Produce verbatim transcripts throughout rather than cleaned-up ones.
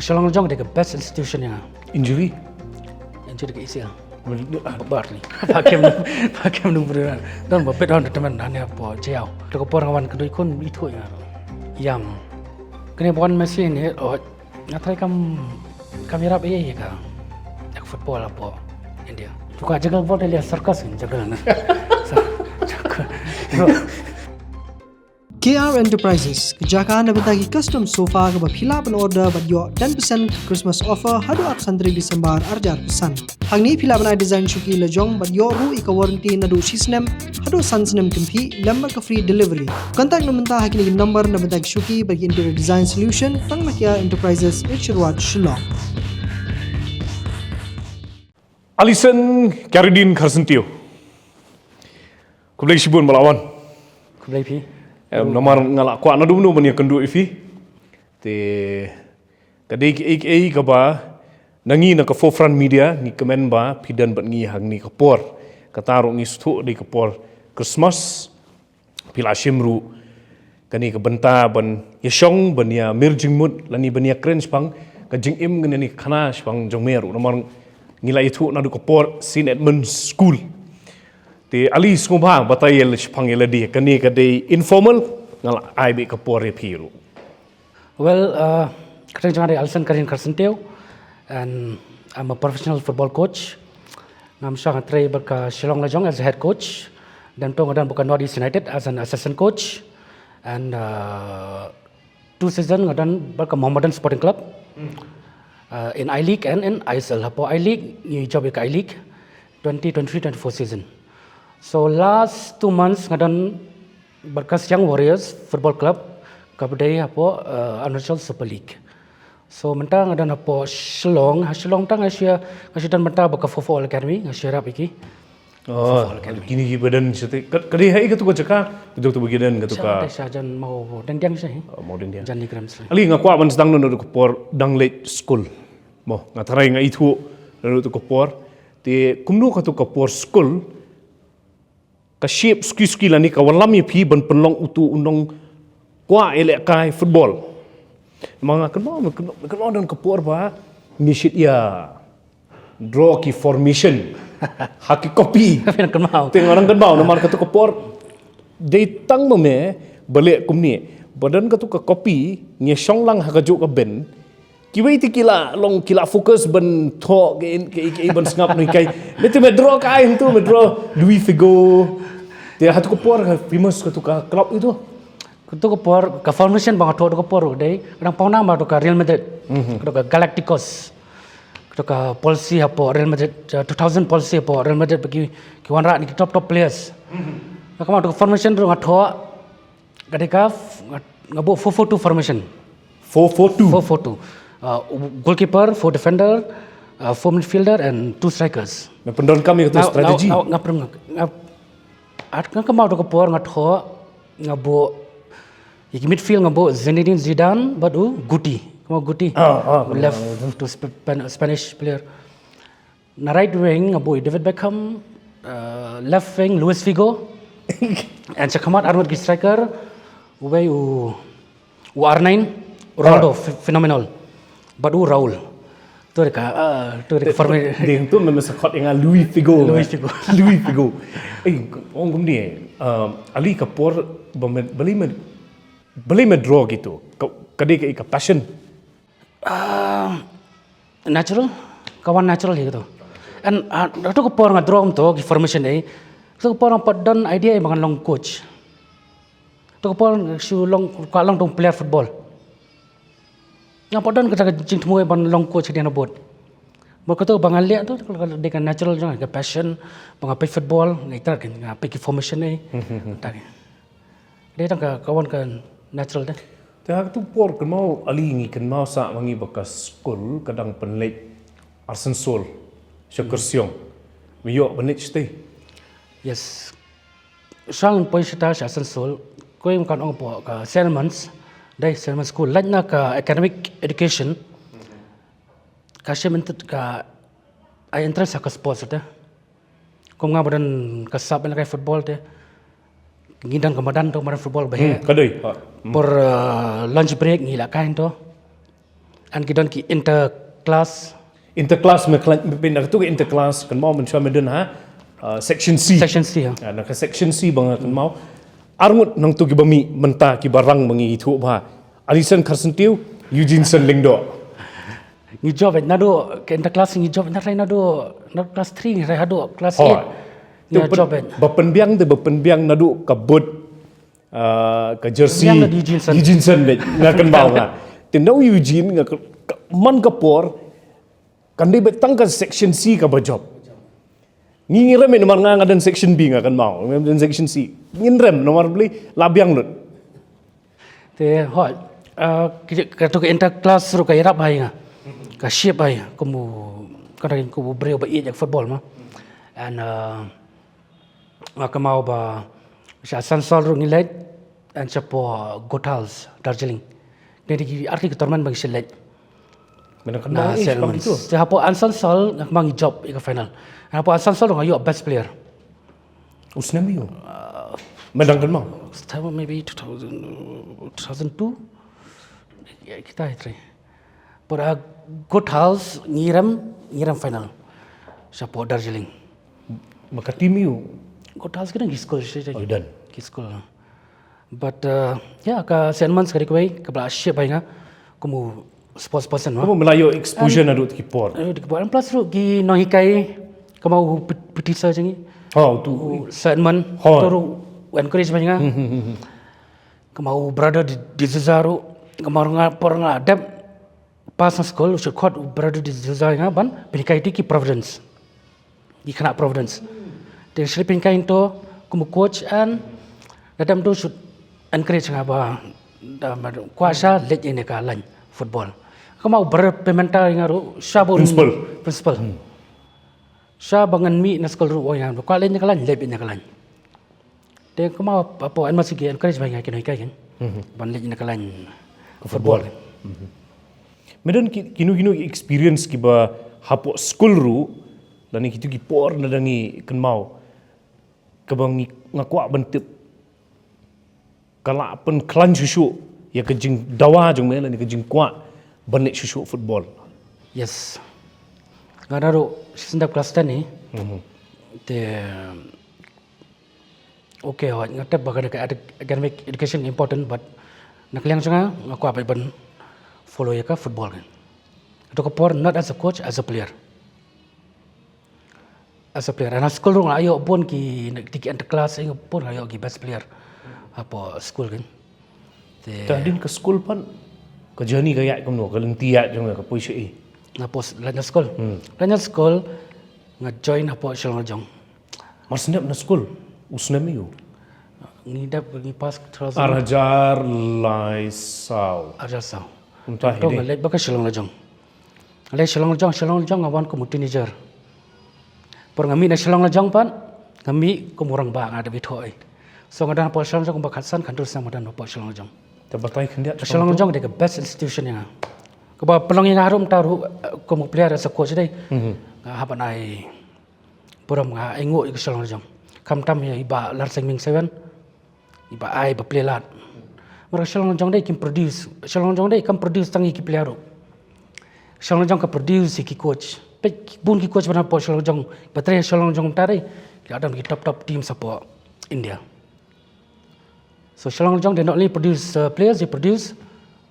Shillong Lajong dei ka best institution ïa nga. Injury? Injury ka A C L. Well, ah, Ba bar ni. Ba kem, ba kem nu bru. Don ba bit on temen dan ïa po jao. Te ka por nga wan ka dui kun ithuh ïa nga. Ïam. Kane ba wan Messi ni, oh, nga try kam, kam ïarap ïa ka, ïa ka football hapoh India. Te ka juggle ball te leh circus ni juggle na. So, juggle. K R Enterprises, ka jaka na bynta ki custom sofa kaba phi lah ban order bad ïoh ten percent Christmas offer haduh arphew san tarik December arhajar arphew san. Hangne phi lah ban ai design shuki lajong bad ïoh ruh ïa ka warranty naduh shi snem haduh san snem kynthih lem bad ka free delivery. Contact na mynta ha kine ki number na bynta ki shuki bad ki interior design solution tang na K R Enterprises, H Road, Shillong. Alison Khariddin Kharsyntiew. Khublei shibun ba la wan. Khublei phi. Em, namar nga la kwah naduh mynno ban ïakynduh ïa phi. Te ka dei kaei kaei kaba na ngi na ka Forefront Media ngi kmen ba phi don bad ngi hangne ka por. Kata ruh ngi sngewthuh dei ka por Christmas. Phi la shim ruh kane ka bynta ban ïashong, ban ïamir jingmut lane ban ïakren shaphang ka jingim kane ka khana shaphang jong me ruh. Namar ngi la ïathuh naduh ka por Saint Edmund School. Te ale sngewbha batai ïa la shaphang ïa lade, kane ka dei informal, nga la ai beit ka por ïa phi ruh. Well, uh, ka kyrteng jong nga dei Alison Khariddin Kharsyntiew, and I'm a professional football coach. Ngam shong, nga trei bad ka Shillong Lajong as a head coach. Then to nga don bad ka North East United as an assistant coach. And, uh, two season nga don bad ka Mohammedan Sporting Club. Uh, in I-League and in I S L. Hapoh I-League, ngi jop ïa ka I-League twenty twenty-three twenty-four season. So last two months nga don bad ka Siang Warriors Football Club, kaba dei hapoh, uh, Arunachal Super League. So mynta nga don hapoh Shillong, ha Shillong ta nga shu, nga shu don mynta bad ka four four All Academy, nga shu ïarap ïa ki. Oh, four four All Academy. Kine kiba don shatei. Ka, ka dei haei katu ka jaka? Katu, katu ba ki don katu ka. Sha, sha jan Mawdengdiang sha hi. Oh, Mawdengdiang. Jan ni gram sha. Ale nga kwah ban sdang naduh ka por dang leit skul. Mo, nga tharai nga ithuh naduh katu ka por. Te kumno katu ka por skul ka shape suki suki lane ka wallam ïa phi ban pynlong utu u nongkwah ïalehkai football. Ma nga kynmaw, kynmaw, kynmaw don ka por ba ngi shait ïa draw ki formation ha ki copy. Kynmaw. Te nga dang kynmaw namar katu ka por dei tang ma me ba leh kumne. Ba don katu ka copy ngi shong lang ha kajuh ka bench. Kiwei te ki la long, ki la focus ban thoh kaei kaei ban sngap ne kaei. Me te me draw kaei hangtu, me draw Luis Figo. Te hatu ka por ka famous katu ka club itu. Katu ka por ka formation ba nga thoh katu ka por dei, nga dang pawnam ba katu ka Real Madrid. Mhm. Katu ka Galacticos. Katu ka policy hapoh Real Madrid, uh, two thousand policy hapoh Real Madrid ba ki, ki wanrah ne ki top top players. Mhm. Nga kynmaw katu ka formation ruh nga thoh Ka dei ka f-, nga, nga buh four four two formation. Four four two? Four four two. Uh, goalkeeper, four defender, uh, four midfielder and two strikers. Me pyndonkam ïa katu strategy? Nga, nga, nga, nga, nga, at nga kynmaw katu ka por nga thoh, nga buh, ïa ki midfield nga buh Zinedine Zidane bad u Guti. Kynmaw Guti. Ah, ah, left to Sp-, Span-, Spanish player. Na right wing nga buh David Beckham, uh, left wing Luis Figo. And sha khmat arngut ki striker, uwei u, u R nine, Ronaldo, ph-, phenomenal. Bad u Raul. Tu dei ka, uh, tu dei ka form. Dei tu me sa khot ïa nga Luis Figo. Luis Figo. Luis Figo. Eh, ong kumne, um, ale ka por ba me, balei me, balei me draw katu. Ka, ka dei ka, ka passion. Ah, natural, ka wan natural hi katu. And, ah, katu ka por nga draw kumto ki formation ei. Katu ka por nga pat don idea ei ba ngan long coach. Katu ka por nga shu long, kwah long tang player football. Nga pat don kata ka jingthmu ei ban long coach hadien habud. Bad katu ba nga leh tu, ka dei ka natural jong nga, ka passion, ba nga peit football, nga ïthuh ka, nga peit ki formation ei. Tang. Dei tang ka, ka wan ka natural te. Te ha katu por kynmaw ale ngi kynmaw sa ma ngi ba ka skul ka dang pynleit Arsenal sha Kurseong. Me ïoh ban leit shatei? Yes. Shuwa ngan poi shata sha Arsenal, kawei ka ong hapoh ka Saint Edmund's, dei Saint Edmund's School, lait na ka academic education. Ka shim inter-, ka ai interest ha ka sports te. Kum nga ba don ka sap ïalehkai football te. Ngi don ka madan to, madan football ba heh. Hmm, ka dei. Ha. Hmm. Por, uh, lunch break ngi ïalehkai to. An ki don ki inter class. Inter class me klan, me pin tu ke inter class kan mau men shwa me don ha. Uh, section C. Section C, ha. Ah, na ka section C bang kan mau. Arngut nang tu ki bami menta ki barang mangi itu ba. Alison Karsentiu, Eugene Sen Lingdo. Ngi job na do ke inter class ngi job na rai na do na class three ngi rai hado class eight. Ngi job ba penbiang de ba penbiang na do ka boot, uh, ka jersey. Penbiang na Eugene Sen. Eugene Sen de nga kan mau nga. Te na Eugene nga man ka por kan dei ba tang ka section C ka ba job. Ngi ngi rem namar nga nga dan section B nga kan mau. Nga dan section C. Ngin rem namar beli labiang lut. Te hoi, uh, ka tu ka inter class ru ka irap hai nga. Ka ship hai nga. Kumu, ka ring kumu breu ba iet yak football ma. And, uh, nga ka mau ba sha Sansol ru ngi leit and sha po Gothals, Darjeeling. Ngi di ki arki ki tournament ba ngi sha leit. Menang kan mau eh, Saint Louis. Te hapo Sansol nga ka mau ngi job ika final. Hapo Sansol nga yok best player. Usnem yu. Menang kan mau. Maybe two thousand, two thousand two. Ya, kita hitri. Por a Gothals ngi rem, ngi rem final. Sha po Darjeeling. Maka team yu. Gothals kena ngi school sha. Oh, dan. Ngi school. But, uh, ya, ka Saint Mans ka dei kawei ka ba ship hai nga kumu sports person. Kumu melayo exposure na dut ki por. Dut ki por. And plus ru ki nonghikai ka mau pet-, petisa jangi. Oh, tu. Saint Mans tu ru encourage hai nga. Ka mau brother di, di Zuza ru ka mau nga por nga dep. Pas na school, u shu khot u brother di Zuza nga ban pynhikai ti ki Providence. Ki khynnah Providence. Te shu pynhikai to kum u coach and da dam to shu encourage nga ba da ma kwah sha leit ïa ka line football. Ka mau u brother pynmynta nga ru sha ba principal. Principal. Sha ba ngan mih na school ru oi nga kwah leit ïa ka line, leit ïa ka line. Te ka mau apo en masih ki encourage ba nga kino ikai kan. Ban leit na ka line football. Me don ki, kino kino ki experience ki ba hapo school ru lane kitu ki por na dangi kan mau ka ba ngi nga kwah ban tip ka la pynkhlaiñ shuh shuh ïa ka jingdawa jong me lane ka jingkwah ban leit shuh shuh football. Yes. Nga naru shisien dep class ten ni. Te okay, hooid, nga tip ba ka academic education important, but na ka liang jong nga, nga kwah ban follow ïa ka football kan. Kato ka por, not as a coach, as a player. As a player. Na school ruh nga ïoh bun ki, ki inter class, nga bun nga ïoh ki best player. Hapoh school kan. Te hadien ka school pat, ka journey ka ïaid kumno, ka lynti ïaid jong nga ka poi sha i. Na post, lait na school. Lait na school, nga join hapoh Shillong Lajong. Mar snem na school, u snem ïa u. Ngi dep ngi pass ka thousand. Ar hajar lai saw. Ar hajar saw. Kumta hi dei. Nga leit ba ka Shillong Lajong. Nga leit Shillong Lajong, Shillong Lajong nga wan kum u teenager. Por nga mih na Shillong Lajong pat, nga mih kum u rangbah nga dep ithuh. So nga don hapoh Shillong Lajong kumba khatsan khathynriew snem nga don hapoh Shillong Lajong. Te batai khyndiat Shillong Lajong dei ka best institution ïa nga. Kaba pynlong ïa nga harum ta ruh, eh, kum u player as a coach dei. Nga hap ban ai burom nga ai nguh ïa ka Shillong Lajong. Khamtam ïa i Bah Larsing Ming Seven. I ba ai ba plie lad. Mar ka Shillong Lajong dei kim produce. Shillong Lajong dei kam produce tang ïa ki player ruh. Shillong Lajong ka produce ïa ki coach. Peit bun ki coach ba na poh Shillong Lajong. Ba trei Shillong Lajong ta dei. Ki la don ki top top teams hapoh India. So Shillong Lajong they not only produce, uh, players, they produce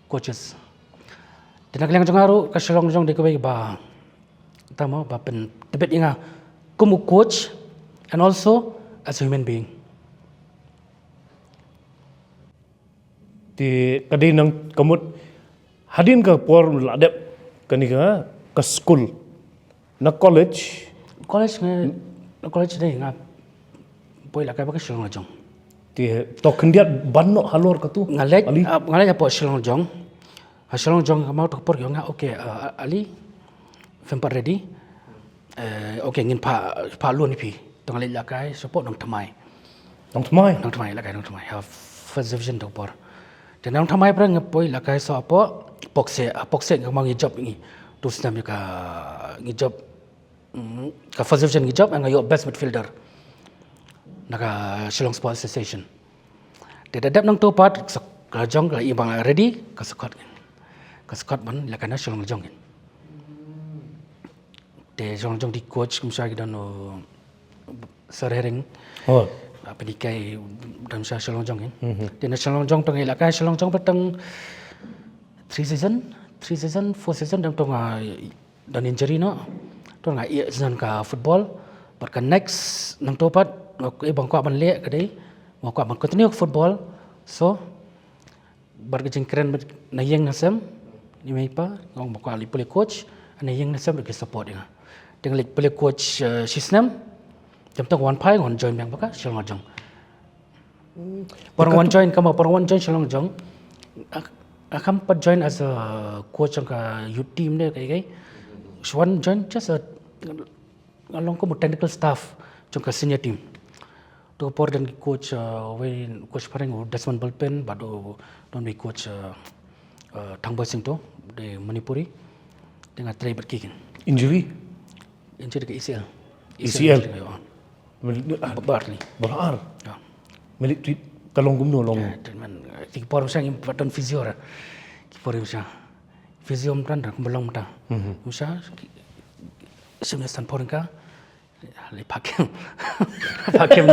coaches. Te na ka liang jong nga ruh ka Shillong Lajong dei kawei ba tamo ba pyntbit ïa nga kum u coach and also as a human being. Te ka dei nang ka mut hadien ka por la dep kane ka, ka school. Na college? College nga, na college dei nga poi la kai ba ka Shillong Lajong. Te to khyndiat ban noh halor katu? Nga leit, ah, nga leit hapoh Shillong Lajong. Ha Shillong Lajong ka mau to ka por ïa nga, okay, ah, Ali, phim pat ready. Eh, okay, ngin phah, phah lun ïa phi. To nga leit la kai, support Nongthymmai. Nongthymmai? Nongthymmai, la kai Nongthymmai. Ha first division to ka por. Te Nongthymmai pyrshah nga poi la kai sa hapoh Pokse, ha Pokse nga mau ngi job ngi. Tu snem ïa ka ngi job, mm, ka first division ngi job, nga ïoh best midfielder. Na ka Shillong Sports Association. Te da dep nangto pat, ka Lajong ka la i ba nga ready, ka sa khot. ka squad ban lehkai na Shillong Lajong. Te Shillong Lajong dei coach kumsha ki don, uh, Sir Herring. Oh. Apa ni kai dam sha Shillong Lajong kan. Mhm. Te na Shillong Lajong tang ila kai Shillong Lajong patang three season, three season, four season dam tang, uh, don injury no. Tang, uh, ïa season ka football. But ka next nang to pat, uh, eh, bang kwah ban leh ka dei, bang kwah ban continue ka football. So, bad ka jingkren bad na ïing na sem, ni mei pa, ngong ba kwah leit pule coach, na ïing na sem ki support ïa nga. Te nga leit pule coach, eh, shi snem, jam tang wan phai ngon join biang baka Shillong Lajong. Por wan join kama, por wan join Shillong Lajong. Ak-, akam pat join as a coach jong ka youth team ne kai kai. Wan join just a nga long kum u technical staff jong ka senior team. To ka por don ki coach, uh, wei coach phareng u Desmond Belpen bad u don wei coach, uh, uh, Thangboi Singto, de Manipuri. Te nga trei bad ki kin. Injury? Injury ka A C L. A C L? Injury, oh. Mel-, ah, Ba-, Bartley. Balar. Ya. Meli treat ka long kumno long. Ya, treatment. Ki por sa ngim pat don physio ra. Ki por sa. Physio mtran ra kumba long mta. Mhm. Kumsa, ki, sim ne san por ka. Le pakem. Pakem,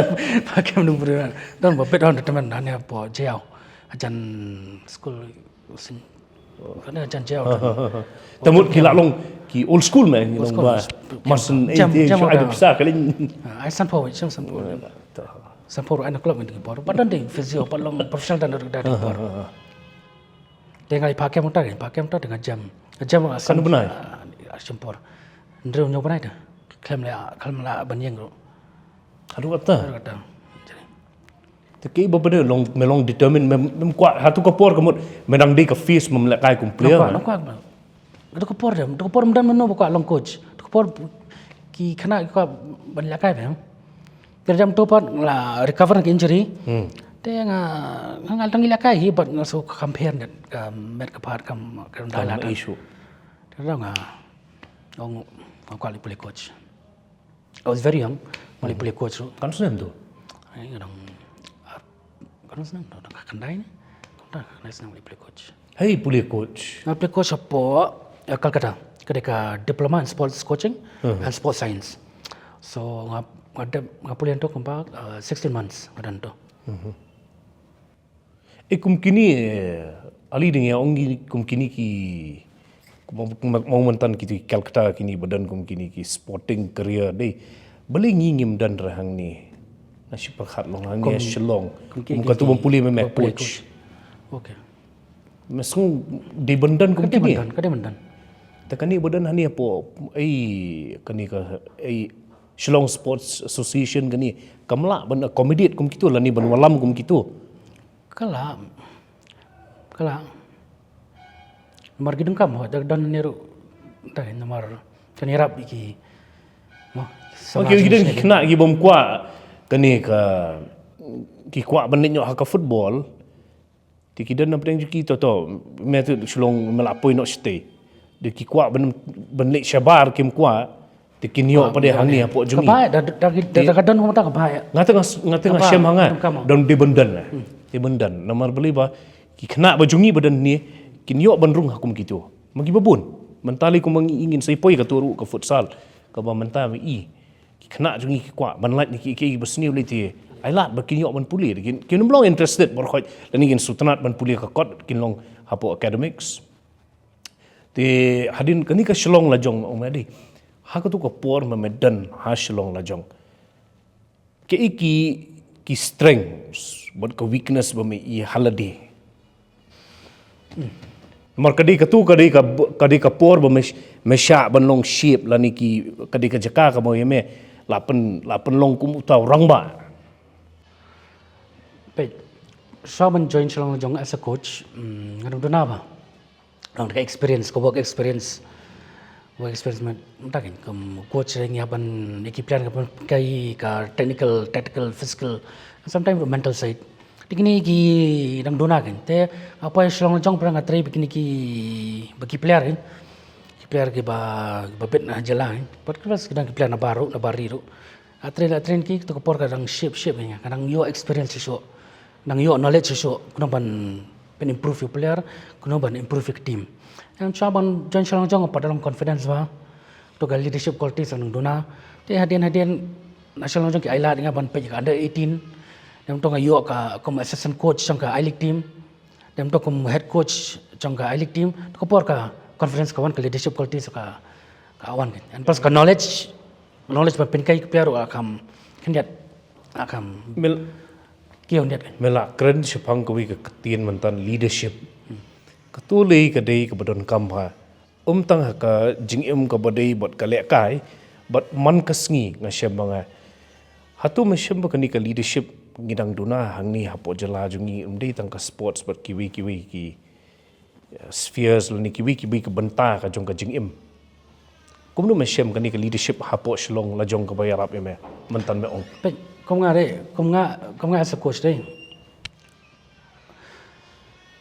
pakem nung bru. Don ba bet on temen hanya po jeo. Ajan school sin. Kan ajan jeo. Tamut ki la long ki old school me, old school ba. Marsen jam, eh, jam shu ada bisa kali. Ah, ai san por, jam san por. San por ana club ngi por. Ba don ding physio, ba long professional dan dari por. Te nga i pakem uta, i pakem uta te nga jam. Nga jam. Kanu bnai? Ah, ah, sim por. Ndreu ñiew bnai te. Khlem la, khlem la ban ïeng ruh. Haduh kata? Haduh kata. Te ki ba bnai long, me long determine, me, me kwah, haduh ka por ka mut, me dang dei ka phase, me lehkai kum player. Nang kwah, nang kwah. Haduh ka por de, haduh ka por me don mano ba kwah long coach. Haduh ka por ki khynnah ki kwah ban lehkai bha. Te jam to pat la recover na ka injury. Hmm. Te nga, nga ngal tang ila kai hi, but nga so compare net ka met ka part kam, kam da la issue. Te nga, nga, nga kwah leit pule coach. I was very young, nga leit pule coach. Kan snem tu? Ai, nga dang, ah, kan snem tu, dang khyndai ne? Kan dang khyndai snem leit pule coach. Hei, pule coach. Nga pule coach hapoh, eh, Calcutta. Ka dei ka diploma in sports coaching and sports science. So nga, nga dep, nga pule hangto kumba, eh, sixteen months nga don hangto. Eh, kum kine, eh, ale dang ïa ong kum kine ki, kum, kum, kum mynta kito ki Calcutta kine ba don kum kine ki sporting career dei. Balei ngi ngim don re hangne. Nga shu pyrkhat long hangne Shillong. Kum katu ba pule me coach. Okay. Me sngew dei ban don kum kine. Ka dei ban don, ka dei ban don. Te kane ba don hangne hapoh, ei, kane ka, ei, Shillong Sports Association kane, kam lah ban accommodate kum kito, lane ban wallam kum kito. Ka lah, ka lah. Namar ki donkam ho, da don ne ruh, da namar kan ïarap ki. Mo, sama ki don ki khynnah ki bym kwah, kane ka, ki kwah ban leit noh ha ka football. Te ki don na pdeng jong ki to to, me tu Shillong me la poi noh shatei. Te ki kwah ban, ban leit shabar kim kwah, te kin ïoh pat de hangne hapoh jong ngi. Ka bai, da, da, da, da ka don kumta ka bai. Nga teng, nga teng shem ha nga, don dei ban don. Dei ban don. Namar balei ba, ki khynnah ba jong ngi ba don hangne, kin ïoh ban rung ha kum kito. Ma ki ba bun. Mynta lei kum ma ngi ngin sa poi kato ruh ka futsal. Kaba mynta ma i. Ki khynnah jong ngi ki kwah ban lait na ki, ki, ki ba sniew lei te. Ai lad ba kin ïoh ban pule, kin, kin ym long interested baroh khoit, lane kin sngewtynnat ban pule ka kot, kin long hapoh academics. Te hadien kane ka Shillong Lajong, ong me dei. Ha kato ka por ma me don ha Shillong Lajong. Kaei ki, ki strengths bad ka weakness ba me i ha lade. Namar ka dei katu, ka dei ka, ka dei ka por ba me, me shah ban long shape lane ki, ka dei ka jaka kaba me la pyn, la pynlong kum uta u rangbah. Peit, shuwa ban join Shillong Lajong as a coach, mm, nga dang duna ba. Dang da ka experience, ka work experience. Work experience mynta kan kum coach, ngi hap ban ïa ki player, ka ban kai ka technical, tactical, physical, sometimes mental side. Te kine ki dang duna kan. Te nga poi Shillong Lajong pat nga trei bad kine ki, bad ki player kan. Ki player kiba, kiba bit na jylla kan. Bad ki dang ki player na baroh, na bari ruh. Nga train, nga train ki, to ka por ka dang shape, shape ïa nga, ka dang ïoh experience shuh shuh, dang ïoh knowledge shuh shuh, kumno ban, ban improve ïa u player, kumno ban improve ïa ka team. Em, shuwa ban join shalong jong, pat da long confidence bha. To ka leadership qualities nang duna. Te hadien hadien na shalong jong ki ai lad nga ban peit ka under eighteen. Dem to nga ïoh ka kum assistant coach jong ka I-League team. Dem to kum head coach jong ka I-League team. To ka por ka confidence ka wan, ka leadership qualities ka, ka wan ka. And plus ka knowledge, knowledge ban pynkai ki player ruh kam khyndiat, kam Mel- ki khyndiat. Me la kren shaphang kawei ka ktien mynta, leadership. Ka tu lei ka dei kaba donkam ha. Ym tang ha ka jingim kaba dei bad ka lehkai, bad man ka sngi nga shem ba nga. Hato me shem ba kane ka leadership ngi dang duna hangne hapoh jylla jong ngi, ym dei tang ka sports bad kiwei kiwei ki, eh, spheres lane kiwei kiwei ki bynta ka jong ka jingim. Kumno me shem kane ka leadership hapoh Shillong la jong kaba ïarap ïa me mynta me ong? Peit, kum nga dei, kum nga, kum nga as a coach dei.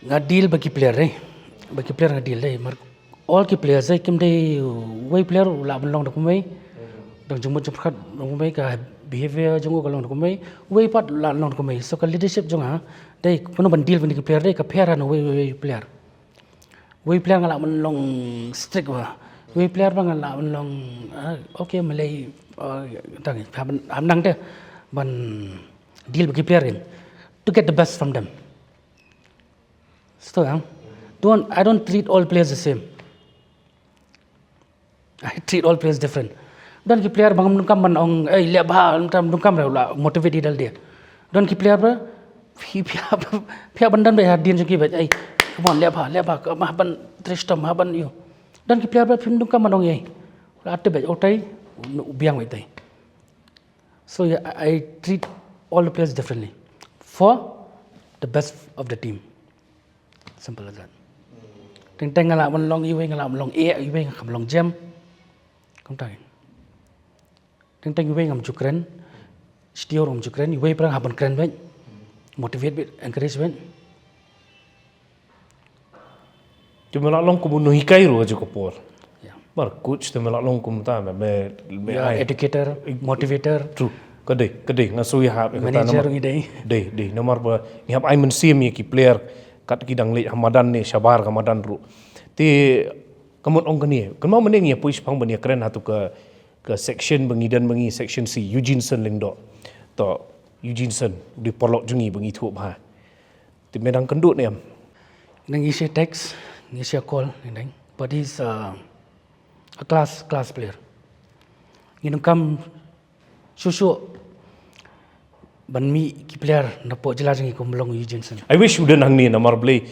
Nga deal bad ki player dei. Bad ki player nga deal dei. Mar all ki players dei, kim dei uwei player u lah ban long da kumwei. Dang jingmut jingpyrkhat da kumwei, ka behavior jong u ka long da kumwei. Uwei pat u lah long da kumwei. So ka leadership jong nga dei kumno ban deal bad ki player dei, ka pher ha uwei uwei player. Uwei player nga lah ban long strict bha. Uwei player ba nga lah ban long, ah, okay, malei, ah, tang, ha ban, ha ban nang te ban deal bad ki player kin to get the best from them. Sto yang. Don't, I don't treat all players the same. I treat all players different. Don ki player ba ngam donkam ban ong, "Eh, leh bha," ngam donkam re, la motivate ïa lade. Don ki player ba phi, phi, phi ban don ba hadien jong ki ba, "Eh, come on, leh bha, leh bha, ka ma ban trei shitom, ha ban ïoh." Don ki player ba phim donkam ban ong, "Eh, la te ba, utai, u biang wei tai." So yeah, I, I treat all the players differently for the best of the team. Simple as that. Teng teng nga lah ban long iwei, nga lah ban long eh iwei, nga lah ban long jem. Kumta. Teng teng iwei ngam ju kren. Sitior ngam ju kren, iwei parang ha ban kren bad motivate bad encourage bad. Te me la long kum u nonghikai ruh ha kajuh ka por. Mar coach te me la long kumta, me, me, me ai educator, motivator. True. Ka dei, ka dei, nga sngewthuh ïa kata. Manager namar ngi dei. Dei, dei, namar ba ngi hap ai mynsiem ïa ki player kat ki dang leit ha madan ne shabar ka madan ruh. Te ka mut ong kane, kynmaw mynne ngi ïa poi shaphang ban ïa kren ha tu ka, ka section ba ngi don ba ngi section C, Eugene Sun Lyngdoh. To, Eugene Sun, u dei paralok jong ngi ba ngi thuh bha. Te me dang kynduh ne em? Nang ngi share text, ngi share call, nang. But he's uh, a class, class player. Ngi donkam shuh shuh ban mih ki player napoh jylla jong ngi kum ba long Eugene Sun. I wish u don hangne namar balei,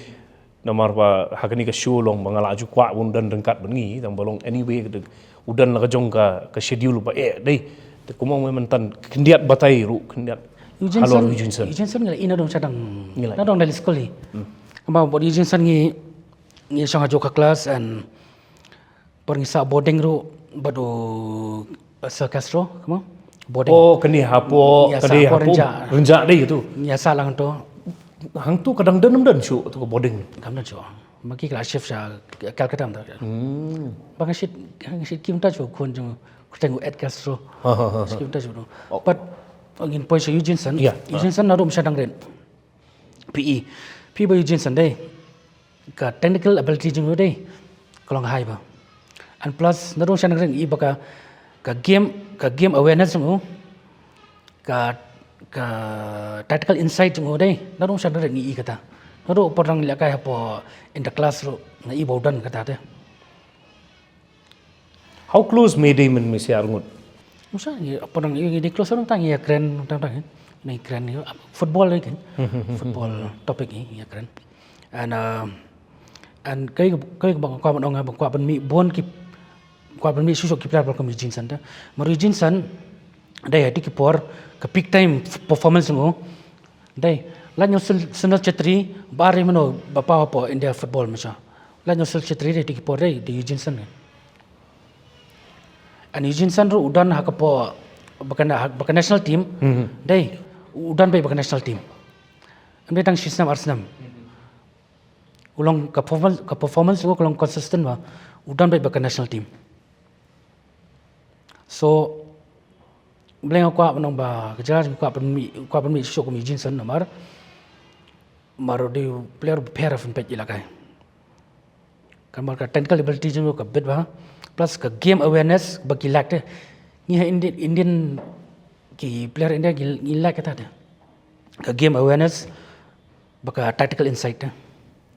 namar ba ha kane ka show long ba nga la ju kwah ban don ryngkat bad ngi, tang ba long anyway ka dei u don la ka jong ka, ka schedule ba eh dei. Te kumno me mynta khyndiat batai ruh khyndiat halor Eugene Sun. Eugene Sun ngi la ïohi naduh sha dang, ngi la ïohi naduh dang dei skul hi. Kumba bad Eugene Sun ngi, ngi shong ha juh ka class and por ngi sah boarding ruh bad u Sir Castro, kumno? Boarding. Oh, kane hapoh, kane hapoh Rynjah. Rynjah dei tu. Ngi sah lang to. Hangtu ka dang don, ym don shuh tu ka boarding? Kam don shuh. Ma ki la shift sha Calcutta mynta. Hmm. Ba nga shit, nga shit keep in touch bad u khun jong u, kyrteng u Ed Castro. Ha, ha, ha, ha. Keep in touch bad u. Oh. But ngin poi sha Eugene Sun. Yeah. Eugene Sun naduh mynshwa dang rit. Phi i. Phi i ba Eugene Sun dei, ka technical ability jong u dei ka long high bha. And plus naduh mynshwa dang rit i ba ka, ka game, ka game awareness jong u, ka, ka tactical insight jong u dei, naduh mynshwa dang rit ngi i kata. Naduh por dang lehkai hapoh inter-class ruh nga i ba u don kata te. How close me dei mynta me sha arngut? Mynta ngi, por dang ngi dei close, nangta ngi ïa kren, nangta, nangta ngi kren, football dei kan. Football topic ngi ïa kren. And uh, and kai, kai ba kwah ban ong, ba kwah ban mih bun ki, kwah ban mih shuh shuh ki player ba kum Eugene Sun te. Namar Eugene Sun dei ha kito ki por ka peak time performance jong u dei, lait na u Sunil Chhetri, ba dei mano ba paw hapoh India football mynshwa. Lait na u Sunil Chhetri dei ha kito ki por dei, dei Eugene Sun. And Eugene Sun ruh u don ha ka por ba ka na-, ha, ba ka national team. Mhm. Dei, u don beit ba ka national team. Ym dei tang shi snem ar snem. U long ka performance, ka performance u ka long consistent bha. U don beit ba ka national team. So balei nga kwah ban ong ba ka jaka kwah ban mih, kwah ban mih shuh shuh kum Eugene Sun namar, namar u dei u player ba pher ha peit ïa la kai. Ka mar ka technical ability jong ka bit bha, plus ka game awareness ba ki lack te. Ngi ha Indian, Indian ki player India ki, ngi lack kata te. Ka game awareness ba ka tactical insight te.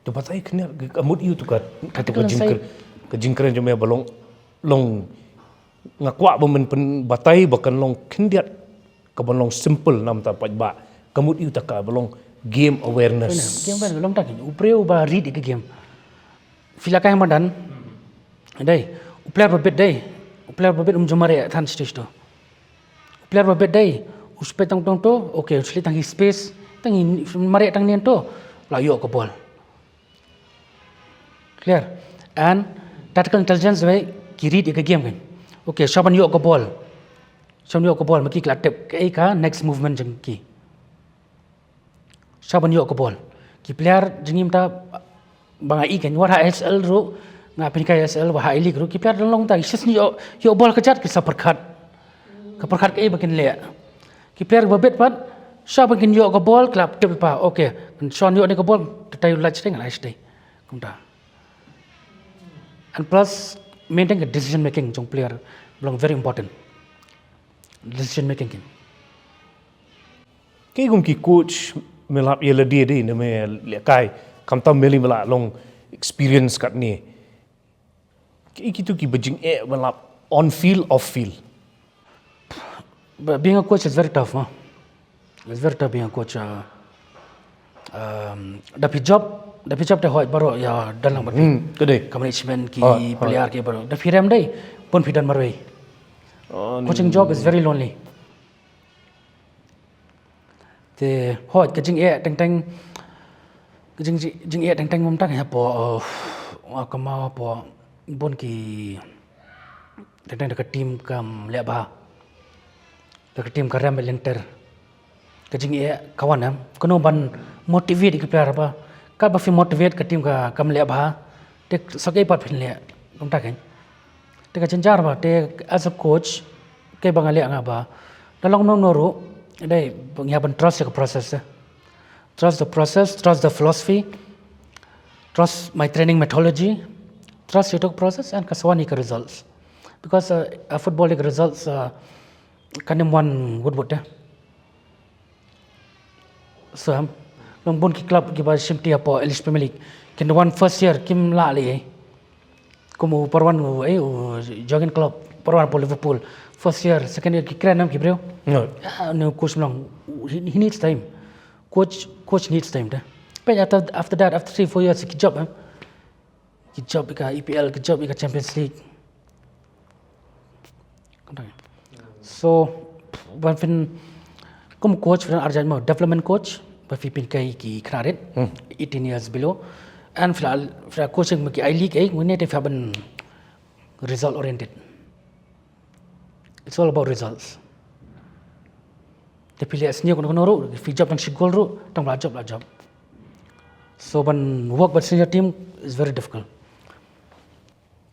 To batai khyndiat ka mut ïa u to ka tactical insight, ka jingkren jong me ba long, long nga kwah ba men pynbatai ba kan long khyndiat, ka ban long simple namar ta pat ba ka mut ïa u ta ka ba long game awareness. Game awareness long ta ki u briew ba read ïa ka game. Phi la kai ha madan. Dei. U player ba bit dei. U player ba bit um ju mareh than stage to. U player ba bit dei. U spet tang tang to. Okay, u slit tang hi space. Tang hi mareh tang nien to. La ïoh ka ball. Clear? And tactical intelligence wei ki read ïa ka game kan. Okay, sha ban ïoh ka ball. Sha ban ïoh ka ball, ma ki la tip kaei ka next movement jong ki. Sha ban ïoh ka ball. Ki player jingim ta ba nga i kan, wat ha S L ruh, nga pynkai S L, wat ha I-League ruh, ki player dang long ta, shisien ïoh, ïoh ball ka jat ki sa pyrkhat. Ka pyrkhat kaei ba kin leh. Ki player ba bit pat, sha ban kin ïoh ka ball, ki la tip pat. Okay, kan sha ïoh ne ka ball, te tai u lach te, ngan ai sha te. Kumta. And plus, maintain ka decision making jong player, ba long very important. Decision making kin. Kaei kum ki coach me lap ïa lade de ne me lehkai, khamtam me lei me la long experience katne. Kaei kito ki ba jingeh me lap on field, off field. But being a coach is very tough, huh? It's very tough being a coach. Uh, um, da phi job, da phi job te hoi baroh ïa don lang bad phi. Hmm, ka dei. Ka management ki player ki baroh. Da phi rem dei, pun phi don marwei. Coaching job is very lonely. Te hoi ka jingeh teng teng, ka jing, jingeh teng teng mum tang hapoh, uh, ka mau hapoh bun ki teng teng da ka team kam leh bha. Da ka team ka rem lynter. Ka jingeh ka wan em. Kano ban motivate ki player ba. Katba phi motivate ka team ka kam leh bha. Te sa kaei pat phin leh. Kumta kan. Te ka jynjar ba te as a coach kaei ba nga leh nga ba. Da long no no ruh. Dei ngi hap ban trust ïa ka process. Trust the process, trust the philosophy, trust my training methodology, trust ïa ka process and ka sa wan ïa ka results. Because uh, a football ïa ka results uh, kan ym wan wut wut de. So, um, long bun ki club ki ba shim ti hapoh English Premier League. Kin wan first year kim lah leh. Kum u Parwan u, eh, u Jurgen Klopp, Parwan hapoh Liverpool. First year, second year ki kren nam ki briew. No. Ah, no coach long. He, he needs time. Coach, coach needs time de. But after, after that, after three, four years, ki job em. Ki job ïa ka E P L, ki job ïa ka Champions League. So ban phin kum coach phin arjan mo development coach ba phi pynkai ki khynnah rit eighteen years below and phi la, phi la coaching ma ki I-League eh ngune te phi ban result oriented. It's all about results. Te phi leh senior kono kono ruh, phi job tang shi gol ruh, tang la job la job. So ban work with senior team is very difficult.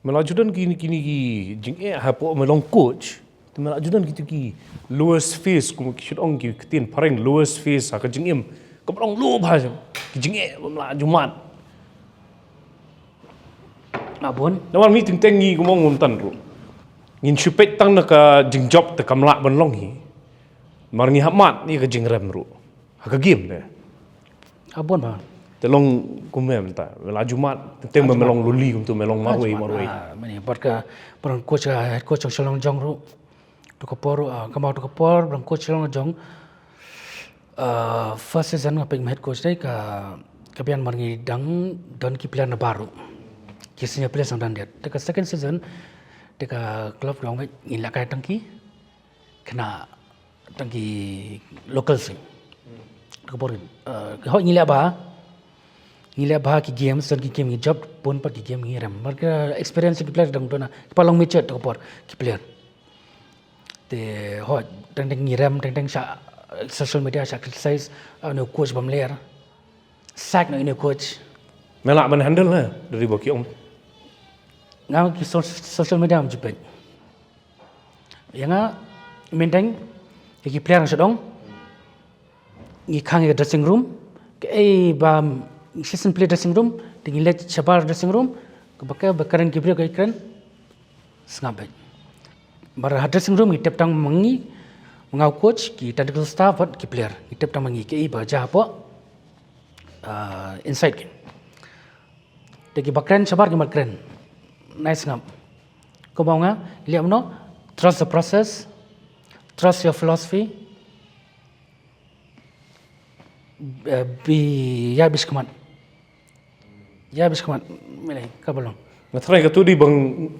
Me la ju don kine kine ki jingeh hapoh me long coach. Te me la ju don kito ki lowest phase kum ki shu ong ki ktien phareng lowest phase ha ka jingim. Ka long low bha ki jingeh me la ju mad. Nga bun. Namar ngi teng teng ngi kum ong ngam tan ruh. Ngin shu peit tang na ka jingjop te kam lah ban long hi. Mar ngi hap mad ïa ka jingrem ruh. Ha ka game ne. Abon ba. Te long kum me mynta. Me la ju mad, te me long luli kum tu me long marwei marwei. Mane bad ka, bad ka coach, head coach jong Shillong jong ruh. To ka por, ah, ka mau to ka por, bad ka coach Shillong jong. Ah, first season nga peit head coach dei ka, ka biang mar ngi dang don ki player na baroh. Ki senior players dang don dei. Te ka second season, te ka club dang ngin la kai tang ki khynnah tang ki local sih. Ka bor, eh, hoi ngi leh bha. Ngi leh bha ki game, san ki game ngi job, bun pat ki game ngi rem. Mar ka experience ki player dang dona, ki pa long matured ka bor ki player. Te hoi, teng teng ngi rem, teng teng sha, eh, social media sha criticize, eh, ne coach bam ler. Sak ne coach. Me lah ban handle ne, dari ba ki ong. Nga ki so-, social media am jepet. Ïa nga, mynta, ïa ki player nga sdang. Ngi khang ïa ka dressing room. Kaei ba, shisien plie dressing room. Te ngi leit shabar dressing room. Ba ka, ba kren ki briew ka kren. Sngap beit. Namar ha dressing room ngi tip tang ma ngi, ma nga u coach, ki technical staff bad ki player. Ngi tip tang ma ngi, kiei ba jia hapoh, ah, inside ki. Te kiba kren shabar ki mat kren. Nai sngap. Kumba nga, leh kumno, trust the process, trust your philosophy. Eh, bi, ïa bi shakhmat. Ïa bi shakhmat. Mele, kaba long. Nga tharai katu dei ba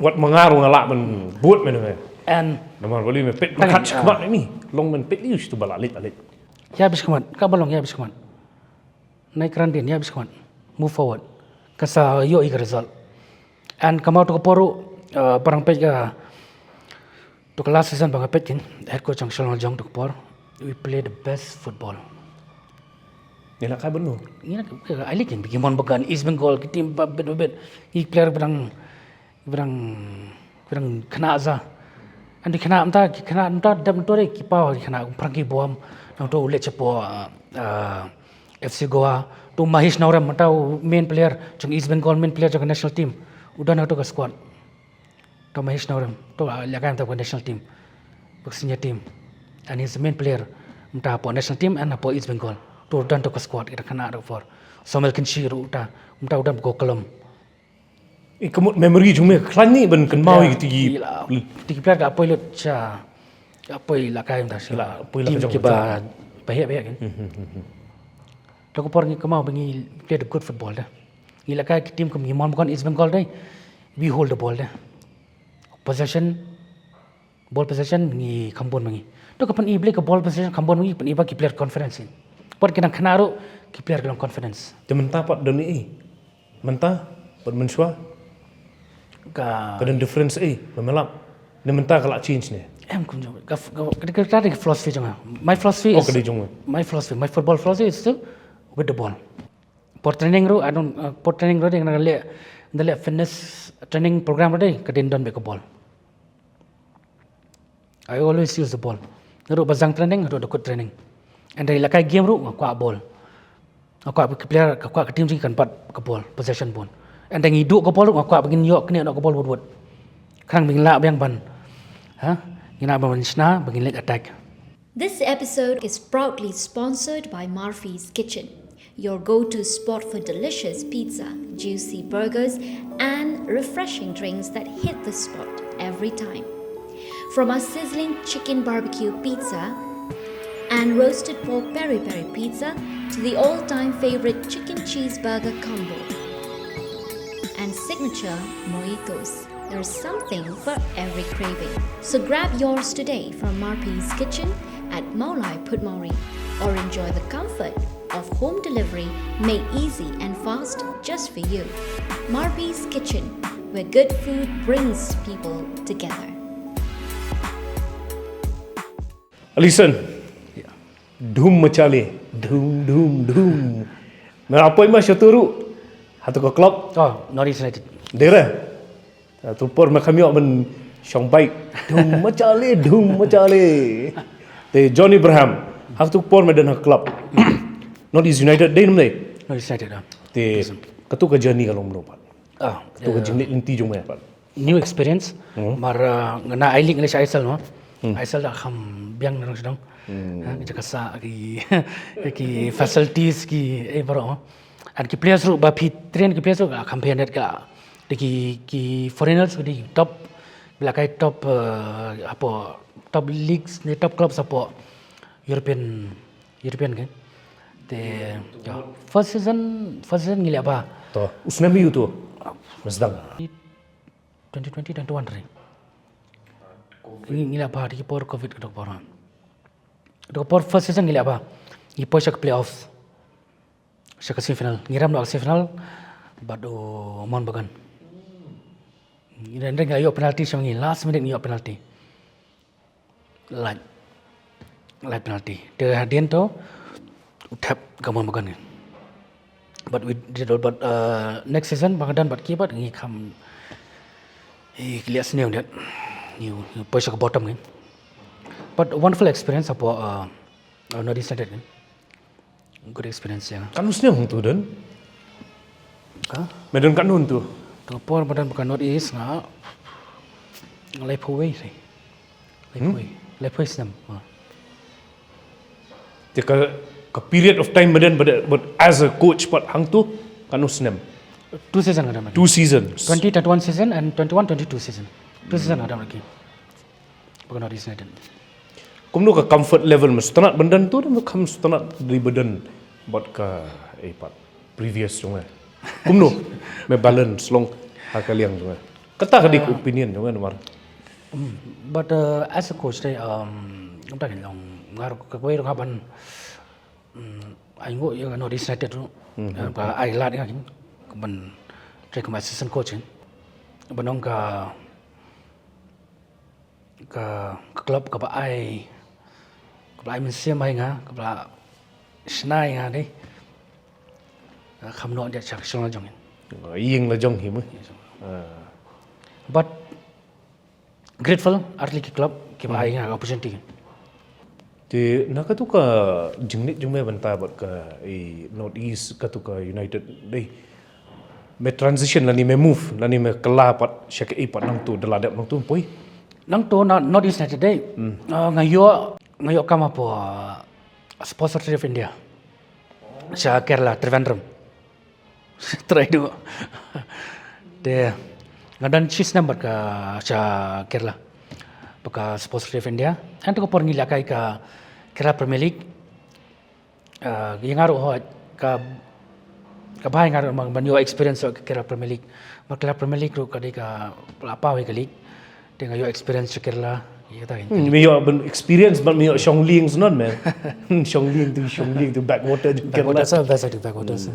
wat ma nga ruh nga lah ban bud mynne. And namar balei me peit, tang, khat shakhmat, ah, ni. Long men peit liu shitu ba lah leit, lah leit. Ïa bi shakhmat, kaba long, ïa bi shakhmat. Nai kren dien, ïa bi shakhmat. Move forward. Kan sa ïoh ïa ka result. And kumba to ka por ruh, eh, ba nga peit ka, to ka last season ba nga peit kin, head coach jong Shillong Lajong to ka por, we play the best football. Ngi la kai bynno? Ngi la kai, ai lei kin, ki Mohun Bagan, East Bengal, ki team ba bit ba bit. Ki player ba dang, ba dang, ba dang khynnah za. And ki khynnah mynta, ki khynnah mynta, dep mynta de, ki paw ki khynnah, Frankie Buam, nangto u leit shapoh, ah, F C Goa, to Mahesh Naorem, mynta u main player jong East Bengal, main player jong ka national team. U don ha kato ka squad. To Mahesh Naorem, to, ah, lehkai mynta ka national team. Ka senior team. And he's the main player. Mynta hapoh national team and hapoh East Bengal. To u don ha kato ka squad, kita khynnah ruh for. Samuel Kynshi ruh uta, mynta u don ha ka column. I ka mut memory jong me ka khlaiñ ne ban kynmaw ïa kiti ki, ïa la, kiti ki player ka poi lut sha, ka poi la kai mynta sha, la poi la team ka jong kiba, ba heh ba heh kin. Hmm, hmm, hmm, hmm. To ka por ngi kynmaw ba ngi play the good football de. Ngi la kai ki team kum ngi Mohun Bagan, East Bengal de. We hold the ball de. Possession, ball possession ngi kham bun ma ngi. To ka pyni balei ka ball possession kham bun ma ngi, pyni ba ki player confidence. Pat ki nang khynnah ruh ki player ki long confidence. Te mynta pat don ei? Mynta pat mynshuwa? Ka, ka don difference ei, ba me lap? Ne mynta ka la change ne? Em, kum jong ka, ka, ka, ka, ka philosophy jong nga. My philosophy, oh, is, ka dei jong nga. My philosophy, my football philosophy is to with the ball. Por training ruh, I don't, uh, por training ruh de, nga leh, nga leh fitness training program ruh de, ka dei don bad ka ball. I always use the ball. Nga ruh ba zang training, nga ruh da kut training. And da la kai game ruh, nga kwah ball. Nga kwah ki player, nga kwah ka team jong ngi kan bat ka ball, possession ball. And da ngi duh ka ball ruh, nga kwah ba ngin ïoh kane noh ka ball wut wut. Khnang ba ngin lah biang ban, ha? Ngin lah ban shna, ba ngin leit attack. This episode is proudly sponsored by Murphy's Kitchen, your go-to spot for delicious pizza, juicy burgers, and refreshing drinks that hit the spot every time. From our sizzling chicken barbecue pizza and roasted pork peri peri pizza to the all-time favorite chicken cheeseburger combo and signature mojitos. There's something for every craving. So grab yours today from Marpi's Kitchen at Mawlai Phuntmawri, or enjoy the comfort of home delivery made easy and fast just for you. Marpi's Kitchen, where good food brings people together. Alison. Dhum macha le, dhum, dhum, dhum. Me la poi ma shato ruh? Hato ka club? Oh, North East United. Dei re. Hato por me kham ïoh ban shong bike. Dhum macha le, dhum macha le. Te John Abraham, hato por me don ha club? North East United dei ne em dei? North East United, ah. Te kato ka journey ka long kumno pat? Ah, kato ka, eh, jingleit lynti jong me pat? New experience. Hmm. Mar, uh, nga na I-League nga leit sha I S L, no? Hmm. I S L da kham biang na nong shnong. Hmm. Ha, ki jaka sah, ki, ki facilities, ki, eh, baroh, no? And ki players ruh ba phi train ki players ruh ka kham phi net ka. Te ki, ki foreigners ki dei top, ba la kai top, uh, hapoh top leagues ne top clubs hapoh European, European ke. Te, ya. First season, first season ngi leh bha. To, u snem aïu to? Mas dang. Twenty twenty, twenty twenty-one re. Ngi, ngi leh bha, te ki por covid ka dok por. Dok por first season ngi leh bha. Ngi poi sha ka playoff. Sha ka semifinal. Ngi rem noh ka semifinal bad u Mohun Bagan. Ngi rem, ngi ïoh penalty sha ngi, last minute ngi ïoh penalty. Lait. Lait penalty. Te hadien to u thep ka Mohun Bagan. But we did all, but, uh, next season ba nga don bad ki bad ngi kham, eh, ki leh sniew net. Ngi, ngi poi sha ka bottom ngi. But wonderful experience hapoh, uh, uh, North East United ngi. Good experience, ya. Katno snem hangtu don? Ha? Me don katno hangtu? Ka por ba don bad ka North East nga, nga laiphew wei. Laiphew wei. Laiphew snem. Ha. Te ka, ka period of time ba don bad, bad as a coach pat hangto, katno snem? Two season nga don. Two seasons. Twenty twenty-one season and twenty-one twenty-two season. Two season nga don lagi. Bad ka North East United. Kumno ka comfort level me sngewtynnat ban don to, ne me kham sngewtynnat dei ban don bad ka, eh, pat previous jong me? Kumno me balance long ha ka liang jong me? Kata ka dei ka opinion jong me namar. But, uh, as a coach dei, um, kumta kan long, nga ruh kawei ruh nga ban, um, ai nguh ïa ka North East United ruh. Ka ai lad ïa nga kan ban trei kum assistant coach kan. Ban long ka, ka, ka club kaba ai, kaba ai mynsiem ïa nga, kaba shna ïa nga dei. Kham noh ïa sha ka shnong la jong kan. Ïing la jong hi mo. But grateful ar tylli ki club kiba ai nga ka opportunity. Te na katu ka jingleit jong me bynta bad ka, eh, North East, katu ka United dei, me transition lane me move lane me kylla pat sha kaei pat nangtu, da la dep nangtu poi? Nangtu na North East United dei, ah, nga ïoh, nga ïoh kam hapoh, ah, Sports Authority of India sha Kerala, Trivandrum. Trai duh. Te nga don shisnem bad ka sha Kerala, bad ka Sports Authority of India. Hangtu ka por ngi lehkai ka Kerala Premier League. Ah, ïa nga ruh hooid ka, ka bha ïa nga ruh ban ïoh experience ka Kerala Premier League. Bad Kerala Premier League ruh ka dei kaba la paw hi ka league. Te nga ïoh experience sha Kerala, ïa kata kan. Hmm, me ïoh ban experience bad me ïoh shong lieng snon me. Shong lieng tu, shong lieng tu backwater jong Kerala. Backwaters, ah, best tu backwaters.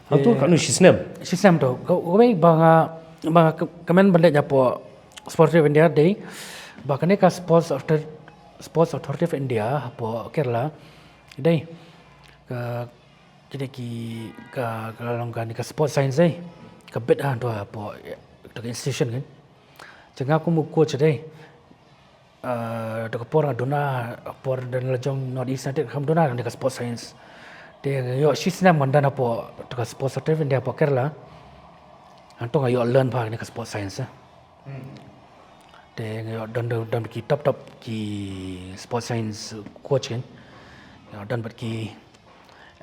Hangtu katno shisnem? Shisnem tu. Kawei ba nga, ba nga kmen ban leit hapoh Sports Authority of India dei ba kane ka Sports Author-, Sports Authority of India hapoh Kerala dei ka, kine ki, ka, ka long kane ka sports science dei ka bit hangtu hapoh, eh, ka institution kan. Te nga kum u coach dei, eh, da ka por nga duna, por don la jong North East United kham duna kane ka sports science. Te nga ïoh shisnem ngan don hapoh, da ka Sports Authority of India hapoh Kerala. Hangtu nga ïoh learn bha kane ka sports science, eh. Te nga ïoh don, don, don ki top top ki sports science coach kan. Nga ïoh don bad ki,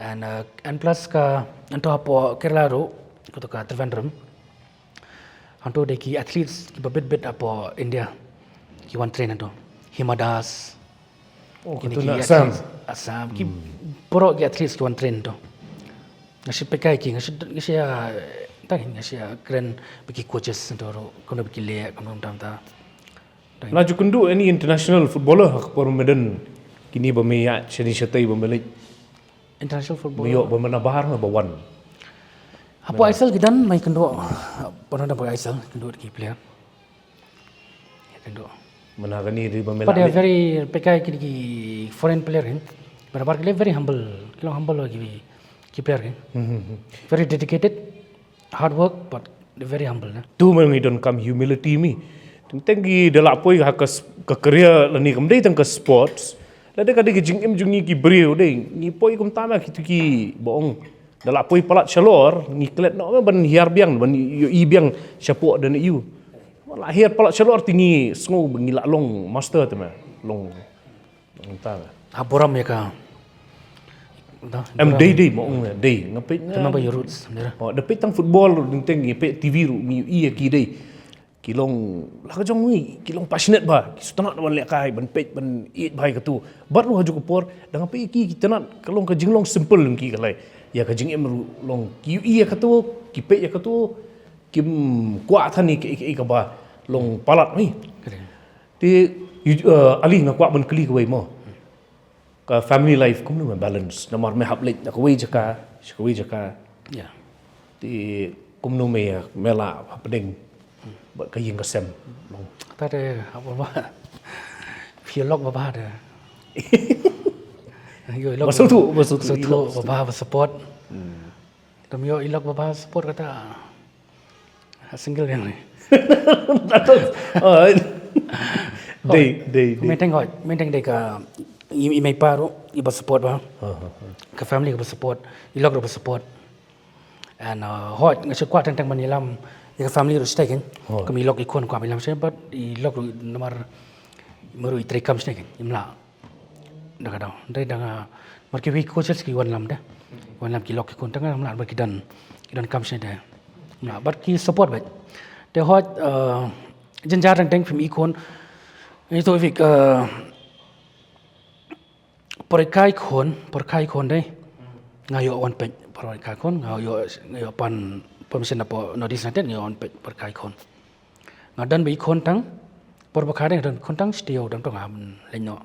and, uh, and plus ka, hangtu hapoh Kerala ruh, katu ka Trivandrum, hangtu dei ki athletes kiba bit bit hapoh India ki wan train hangtu. Hima Das. Oh, kine katu ki na Assam. Athletes, Assam. Ki baroh ki athletes ki wan train hangtu. Nga shu peit kai ki, nga shu, nga shu, ah, tang nga shu kren bad ki coaches hangtu ruh, kumno ba ki leh, kumno tam ta. Na ju kynduh any international footballer ha ka por me don kine ba me ïa shane shatei ba me leit? International footballer. Me ïoh ba me na bar me ba wan. Hapoh I S L ki don, me kynduh. Pynban hapoh I S L kynduh ki player. Kynduh. Mana kane dei ba me la. But they are very, peit kai ki, ki foreign player kan. But, but ki very humble, ki long humble ki, ki player kan. Very dedicated, hard work, but they're very humble, eh. Tu me ngi donkam humility me. Teng teng ki da la poi ha ka s-, ka career lane kam dei tang ka sports. Lada ka dei ka jingim jong ngi ki briew dei, ngi poi kumta ma kitu kiba ong. Da la poi palat shalor, ngi klet noh ban hiar biang, ban ïohi biang shapoh da na ïu. La hiar palat shalor te ngi sngew ba ngi la long master te me. Long. Ong ta. Ha burom ïa ka. Em dei dei mo ong dei. Nga peit nga. Remember your roots. Oh, da peit tang football ruh teng ngi peit T V ruh ngi ïohi ïa ki dei. Ki long la ka jong ngi, ki long passionate bha, ki sngewtynnat ban lehkai, ban peit, ban ïeit bha ïa katu. Bad ruh ha ju ka por, da nga peit ïa ki, ki tynnat, ka long ka jinglong simple jong ki ka lai. Ïa ka jingim ruh long ki ïohi ïa katu, ki peit ïa katu, kim kwah than ïa kaei kaei kaba long palat ngi. Te, ïa, eh, Ali nga kwah ban kylli kawei mo. Ka family life kumno me balance? Namar me hap leit na kawei jaka sha kawei jaka. Ïa. Te kumno me, me la hapdeng bad ka ïing ka sem? Long. Ta te hap ba. Phi lok ba ba te. Ïoh lok. Ba sngewthuh, ba sngewthuh, ba sngewthuh, ba ba support. Hmm. Tam ïoh i lok ba ba support kata. Ha single yang ni. Dei, dei, dei. Main thing hoi, main thing dei ka i, i mei pa ruh, i ba support ba. Ha, ha, ha. Ka family ka ba support, i lok ruh ba support. And uh, hoi nga shu kwah teng teng ban ïalam ïa ka family ruh shatei kein. Hoi. Kum i lok i khun kwah ban ïalam shatei, but i lok ruh namar, namar ruh i treikam shatei kein. Im lah da ka daw. Dei da nga, mar kiwei ki coaches ki wan lam de. Wan lam ki lok ki khun, tang nga mlad bad ki don, ki don kam shane de. Mlad bad ki support bad. Te hoi, uh, jynjar dang dang phim i khun. Ito vik, uh, por i kai khun, por kai khun dei. Nga ïoh wan peit por i kai khun, nga ïoh, nga ïoh pan permission na por North East United, nga ïoh wan peit por kai khun. Nga don ba i khun tang, por ba ka dei nga don khun tang, shtiew dang tong nga ban leit noh.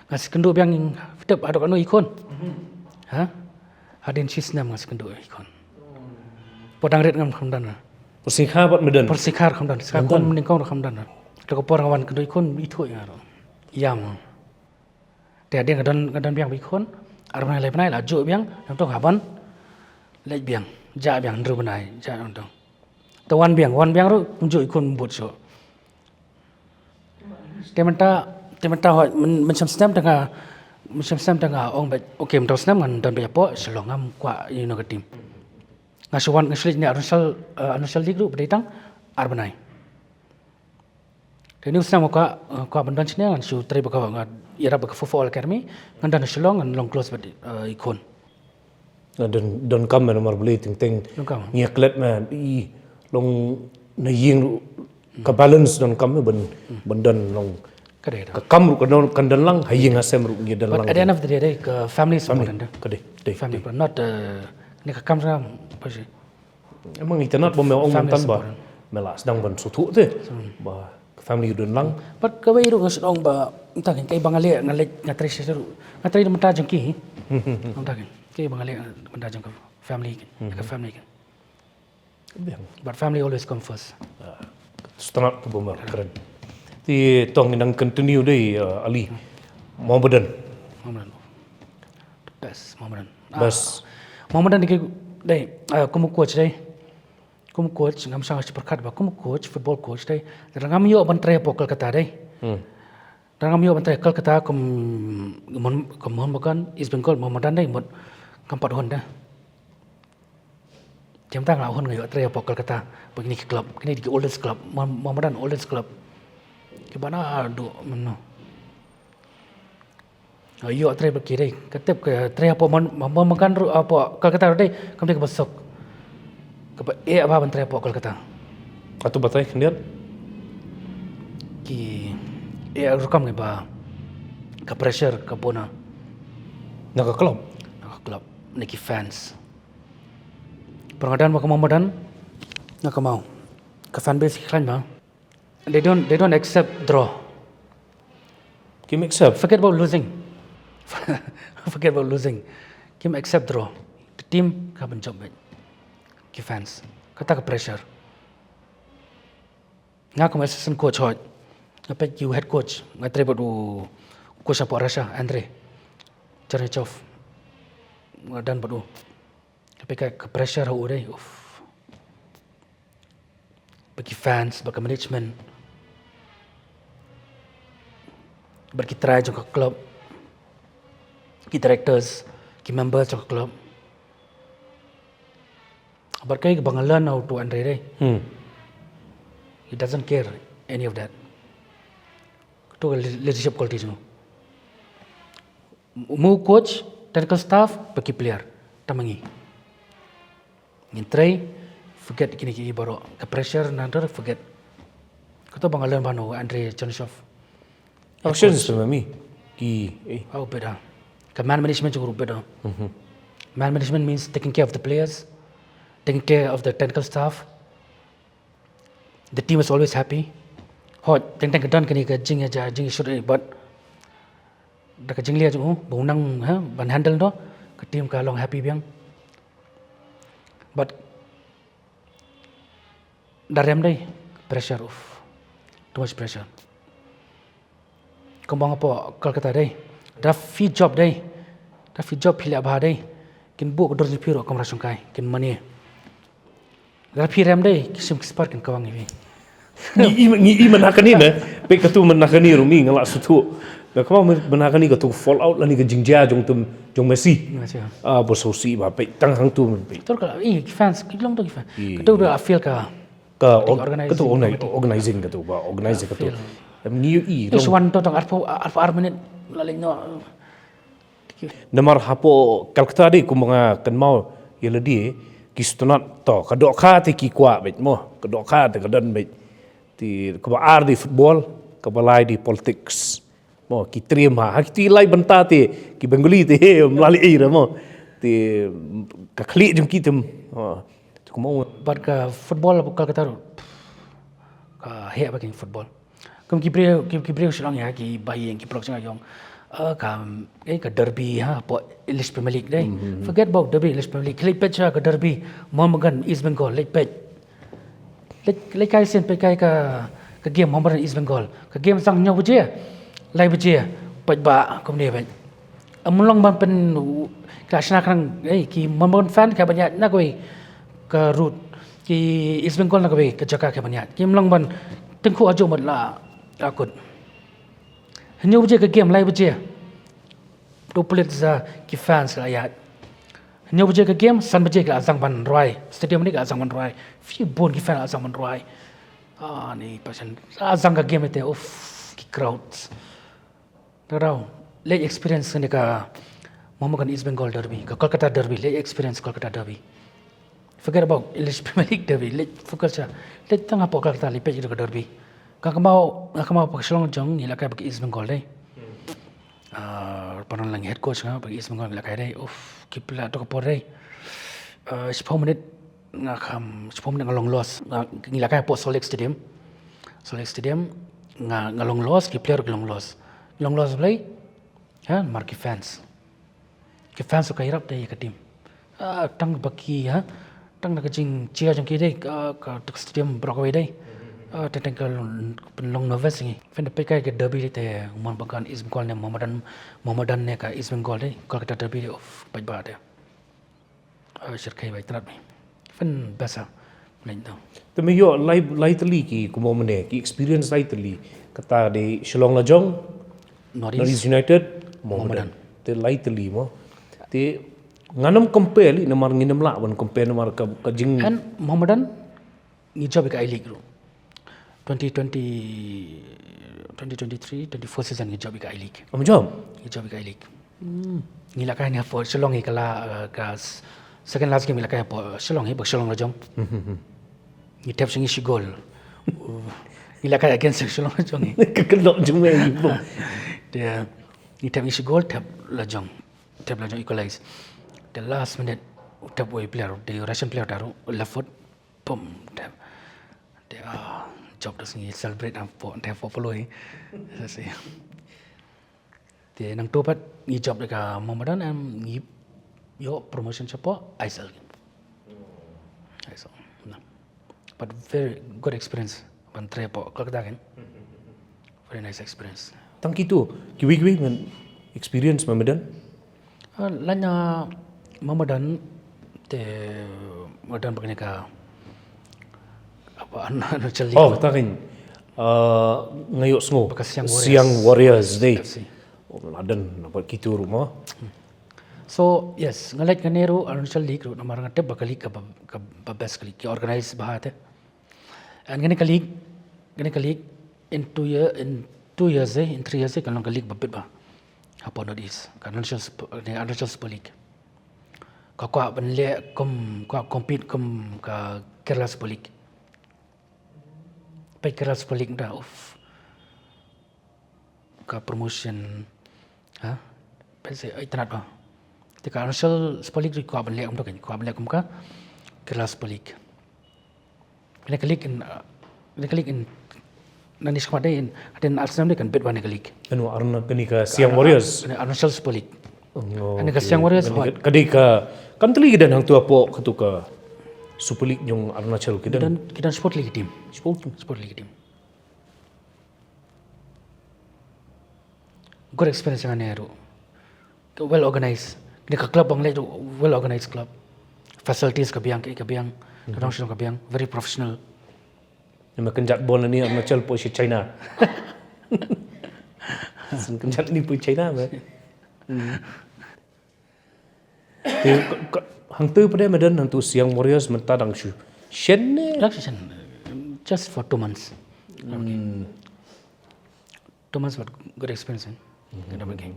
Nga sngewthuh biang ïa tep adok anu i khun. Ha? Hadien shi snem nga sngewthuh i khun. Por dang rit ngam kham don. Por sngewthuh bad me don. Por sngewthuh kham don. Sngewthuh khun mending kong kham don. Te ka por nga wan kynduh i khun i thuh ïa nga ruh. Ïam. Te hadien nga don, nga don biang ba i khun. Ar bnai lai bnai la juh biang, dang tong nga ban leit biang. Jah biang, hynriew bnai, jah dang tong. Te wan biang, wan biang ruh, kumjuh i khun bud shuh. Te mynta, te mynta hoi, myn, mynshem snem te nga, mynshem snem te nga ong beit, okay, mynta snem ngan don beit hapoh Shillong, ngam kwah ïa ino ka team. Nga shu wan, nga shu leit ne Arunachal, eh, Arunachal League ruh, ba dei tang ar bnai. Te ine u snem nga kwah, eh, kwah ban don shane, ngan shu trei bad ka, nga ïarap bad ka Football Academy, ngan don ha Shillong, ngan long close bad, eh, i khun. Nga don, donkam namar balei teng teng. Donkam. Ngi ïa klet ma i long na ïing ruh ka balance donkam ban, ban don long. Ka dei da. Ka kam ruh kan don, kan don lang, ha ïing ha sem ruh ngi don lang. But at the end of the day, dei ka family is important, da. Ka dei, dei, family dei. Important, not, uh, ne ka kam sa, pa shi. Emang ita nat ba me ong myntan ba me la sdang ban suthu te. Ba ka family u don lang. But kawei ruh nga sdang ba mynta kan kai ba nga leh, nga leh, nga trei shisha ruh. Nga trei da mynta jong ki. Mynta kan kai ba nga leh mynta jong ka family kan. Ka family kan. Biang. But family always come first. Stanat tu ba mar keren. Ti tong nang continue dei, uh, Ali. Mohammedan. Mohammedan. Best, Mohammedan. Best. Ah, Mohammedan dei, dei, ah, kum u coach dei. Kum u coach, ngam shang shi pyrkhat ba kum u coach, football coach dei. Lada ngam ïoh ban trei hapoh Kolkata dei. Hmm. Lada ngam ïoh ban trei Kolkata kum, kum, kum Mohun Bagan, East Bengal, Mohammedan dei, mut kam pat hun dei. Te mynta nga hun nga ïoh trei hapoh Kolkata, ba kine ki club, kine ki oldest club, Moham-, Mohammedan oldest club. Kiba naduh mynno. Nga ïoh trei bad ki dei, ka tip ka trei hapoh Mon-, Mon-, Mon-, Mon-, ruh, hapoh Kolkata ruh dei, kam dei kaba suk. Kaba eh bha ban trei hapoh Kolkata. Atu batai khyndiat? Ki eh rukom kiba, ka pressure ka bun na. Na ka club? Na ka club, na ki fans. Por nga don bad ka Mohammedan, nga kynmaw. Ka fan base ki khlaiñ ba. They don't, they don't accept draw. Kim accept. Forget about losing. Forget about losing. Kim accept draw. Ka team ka ban jop beit. Ki fans. Kata ka pressure. Nga kum assistant coach hoi. Nga peit ki u head coach. Nga trei bad u coach hapoh Russia, Andrei Chernyshov. Nga don bad u. Ka pyrkhat ka pressure ha u dei, uff. Bad ki fans, bad ka management. Bad ki trai jong ka club. Ki directors, ki members jong ka club. Bad kaei kaba nga learn na utu u Andrei dei. Hmm. He doesn't care any of that. Kato ka le-, leadership quality jong u. Mo coach, technical staff, bad ki player. Tang ma ngi. Ngin trei, forget kine ki baroh. Ka pressure na under, forget. Kato ba nga learn ba na u Andrei Chernyshov. Action system ma mi. Ki, eh. Oh, better. Ka man management jong u better. Mhm. Man management means taking care of the players, taking care of the technical staff. The team is always happy. Hoi, teng teng ka don kane ka jingïa, jingïashut, eh, but da ka jingleh jong u, ba u nang, ha, ban handle noh, ka team ka long happy biang. But da rem dei, pressure, uff. Too much pressure. Kumba nga hapoh Kolkata dei. Da phi jop dei. Da phi jop phi leh bha dei. Kin buh ka dur jong phi ruh kam ra shongkai. Kin mane. Da phi rem dei, ki shim ki spar kin kawang ïa phi. Ngi i, ngi i mynta kane ne. Peit katu mynta kane ruh mi nga la sngewthuh. Nga kynmaw mynta kane ka tu fall out lane ka jingjia jong tu, jong Messi. Nga sih. Ah, ba sngewsih ba peit tang hangtu mynta peit. Tur ka i fans ki long tu ki fans. Ka tu ba feel ka ka ka tu organizing ka tu ba organize ka tu. Em ngi i long. Swan to tang arphew arphew ar minute la leng no. Namar hapoh Kolkata de kumba nga kynmaw ïa lade ki sngewtynnat to ka dohkha te ki kwah beit mo ka dohkha te ka don beit. Te kaba ar de football kaba lai de politics. Mo ki triem ha ha ki te lai bynta te ki Bengali te he mlali ei ra mo. Te ka khlieh jong ki te mo. Te kumba bad ka football hapoh Kolkata ruh ka heh ba king football. Kum ki briew ki ki briew shnong ïa ki ba ïeng ki prok shnong ïong. Ka eh ka derby ha hapoh English Premier League dei. Forget about derby English Premier League. Leit peit sha ka derby Mohammedan East Bengal leit peit. Leit leit kai sien peit kai ka ka game Mohammedan East Bengal. Ka game zang hynñiew baje. Lai baje peit ba kumne peit. Am long ban pyn ka shna khnang eh ki Mohammedan fan ka ban ïa na kawei ka route ki East Bengal na kawei ka jaka ka ban ïa ki am long ban tyngkhuh ajo mat la akut. Hynñiew baje ka game lai baje. To pulit za ki fans la ïa. Hynñiew baje ka game san baje ka la zang ban rwai stadium ni ka la zang ban rwai. Phi bun ki fan la zang ban rwai. Ah ni pasan la zang ka game te uff ki crowds. Rau late experience ni ka Mohammedan East Bengal derby ka Kolkata derby late experience Kolkata derby. Forget about English Premier League derby late focus cha late tang hapoh Kolkata late peit ka derby. Ka kynmaw ka kynmaw pa Shillong jong ngi la kai pa East Bengal dei. Ah, panon lang head coach nga pa East Bengal ngi la kai dei. Uff ki pla to ka por dei. Ah, shiphew minute nga kham shiphew minute nga long loss. Nga ngi la kai hapoh Salt Lake Stadium. Salt Lake Stadium nga nga long loss ki player ki long loss. Long loss blei ha mar ki fans. Ki fans ka irap dei ka team. Ah, tang ba ki ha tang na ka jing cheer jong ki dei ka ka stadium Broadway dei. Ah, teng teng ka long nervous ngi. Phin da peit kai ka derby te Mohammedan East Bengal ne Mohammedan Mohammedan ne ka East Bengal dei. Kolkata derby dei of peit ba dei. Ah, shirkhei bai trat mai. Phin basa. Lain tau. Te me ïoh lai lai tylli ki kumba mane ki experience lai tylli. Kata dei Shillong la jong. North East United Mohammedan. Te lai tylli mo. Te ngan ym compare li namar ngin ym lah ban compare namar ka ka jing. And Mohammedan ngi jop ïa ka I-League ruh. Twenty twenty, twenty twenty-three, twenty-four season ngi jop ïa ka I-League. Am jop? Ngi jop ïa ka I-League. Ngi la kai ne hapoh Shillong ïa ka la ka second last game ngi la kai hapoh Shillong ïa ba Shillong la jong. Ngi thep sha ngi shi goal. Ngi la kai against Shillong la jong. Ka kynnoh jong me ngi bum. Te ngi thep ngi shi goal thep la jong. Thep la jong equalize. The last minute thep wei player the Russian player daru left foot. Pum thep. Te ah jop da sngi celebrate am po te po poloi. Sa si. Te nang to pat ngi jop da ka Mohammedan am ngi ïoh promotion chapo I S L. I S L. Na. But very good experience ban trei po Kolkata kan. Very nice experience. Tang kitu kiwi kiwi ngan experience Mohammedan. Ah, lanya Mohammedan te Mohammedan ba kane ka apa an an chali. Oh, takin. Ah, nga ïoh sngew. Ba ka Siang Warriors. Siang Warriors dei. F C. Oh, laden apa kitu ruh mo. So yes, nga leit kane ruh Arunachal League ruh namar nga tip ba ka league ka ba, ka ba best ka league ki organize ba te. And kane ka league, kane ka league in two year, in two years eh, in three years eh, kan long ka league ba bit ba. Hapoh North East, ka Arunachal Sup-, ne Arunachal Super League. Ka kwah ban leh kum, kwah compete kum ka Kerala Super League. Peit Kerala Super League da, uff. Ka promotion, ha? Peit se ai tnat ba. Te ka Arunachal Super League ri kwah ban leh kum da kan, kwah ban leh kum ka Kerala Super League. Kane ka league in, uh, kane ka league in, nani shkwa dei in, hadien Arsenal dei kan bit ba ne ka league. Anu Aruna kane ka Siang Warriors. Kane Arunachal Super League. Oh, kane ka Siang Warriors. Kane ka dei ka kan teli ka dan hang tu apo ka tu ka Super League jong Arunachal ki dan. Ki dan Sport League team. Sport. Sport League team. Good experience nga ne ruh. Well organized. Kane ka club ba nga leit ruh well organized club. Facilities ka biang, ka biang. Ka dong shnong ka biang. Very professional. Nama kynjat bol ni Arunachal po shi China. Sngewkynjat ni poi China me. Te ka, ka, hangtu pat de me don hangtu Siang Warriors mynta dang shu shen ne? Dang shu shen, just for two months. Two months, but good experience, eh? Ka double game.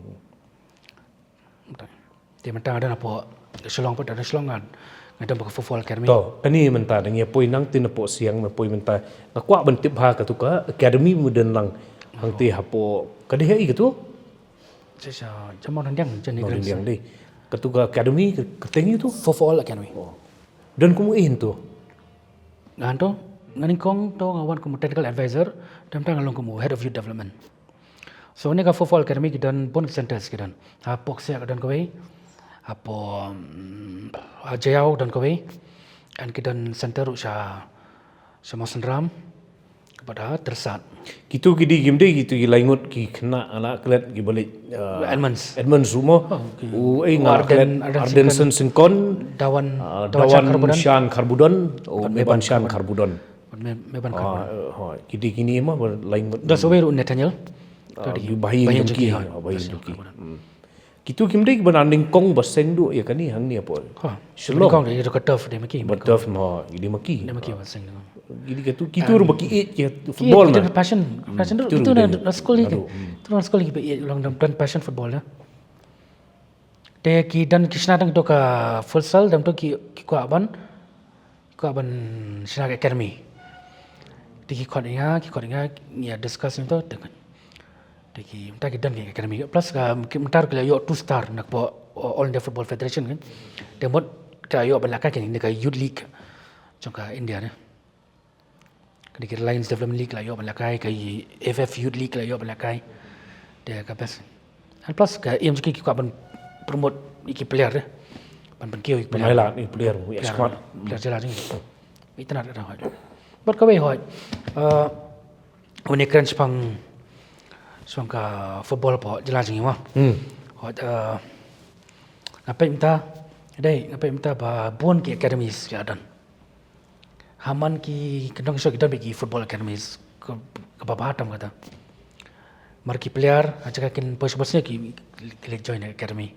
Te mynta nga don hapoh Shillong pat, don Shillong nga, nga don hapoh Football Academy. To, kane mynta dang ïa poi nangtei hapoh Siang me poi mynta. Nga kwah ban tip ha katu ka academy me don lang hangtei hapoh ka dei hi katu? Sha, sha, sha Mawryngkneng, sha Mawryngkneng dei. Katu ka academy ka, ka teng ïa tu? Football Academy. Don kum u ei hangtu? Nga hangtu, nga nyngkong to nga wan kum u technical advisor, te mynta nga long kum u head of youth development. So ne ka Football Academy ki don bun centers ki don. Hapoh Ksiah ka don kawei, hapoh, mm, ha Jaïaw don kawei, and ki don center ruh sha, sha Mawsynram, bad ha Tyrsad. Kitu ki dei kim dei kitu ki lai ngut ki khynnah anak klet ki ba leit, uh, Edmonds. Edmonds ruh mo. Oh, okay. U ei nga Ardent, klet Ardent Ardent Syngkon. Syngkon. Dawan, ah, Dawan Dawan Shan Kharbudon. Shan Kharbudon. Oh, Bad Meban Meban Shan Kharbudon. Kharbudon. Bad Me-, Meban Kharbudon. Ah, eh, hoi. Ki dei kine mo ba lai ngut. Da sawei ruh Nathaniel. Ah, Tadi. Bahi Bahi Jong Jong Ki, Ki, hoi. Bahi Bahi Jong Jong Ki. Kharbudon. Hmm. Kitu kim dei ki ban anding kong ba seng duh ïa kane hangne hapoh. Ha. Shillong. Kong dei ka turf dei ma ki. Ba turf mo, dei ma ki. Dei ma ki ba seng dei. Ki dei kitu, kitu ruh ba ki ïeit ïa football na. Passion, passion tu, tu na school ni. Aduh, hmm. Tu na school ni ba ïeit long dang don passion football na. Te ki don ki shna dang tu ka futsal, dang tu ki, ki kwah ban, kwah ban shna ka academy. Te ki khot ïa nga, ki khot ïa nga, ngi ïa discuss ïa to, te kan. Te ki, mynta ki don ki academy. Plus ka, ki mynta ki la ïoh two star na ka All India Football Federation kan. Te mut ka ïoh ban lehkai kan, ne ka Youth League jong ka India ne. Ka dei ki Reliance Development League la ïoh ban lehkai, ka F F Youth League la ïoh ban lehkai. Te ka best. And plus ka aim jong ki ki kwah ban promote ïa ki player de. Ban pynkiew ïa ki player. Ban highlight ïa ki player, ïa ki squad. Player jylla jong ngi. Itynnad ka dang hoi. Bad kawei hoi. Uh, une kren shaphang, shaphang ka football hapoh jylla jong ngi mo. Hmm. Hoi, uh, nga peit mynta, dei, nga peit mynta ba bun ki academies ki la don. Ha man ki kyndong shuh ki don beit ki football academies, ka, kaba bha tam kata. Mar ki player, ha jaka kin poi sha bad sha ki, ki leit join academy.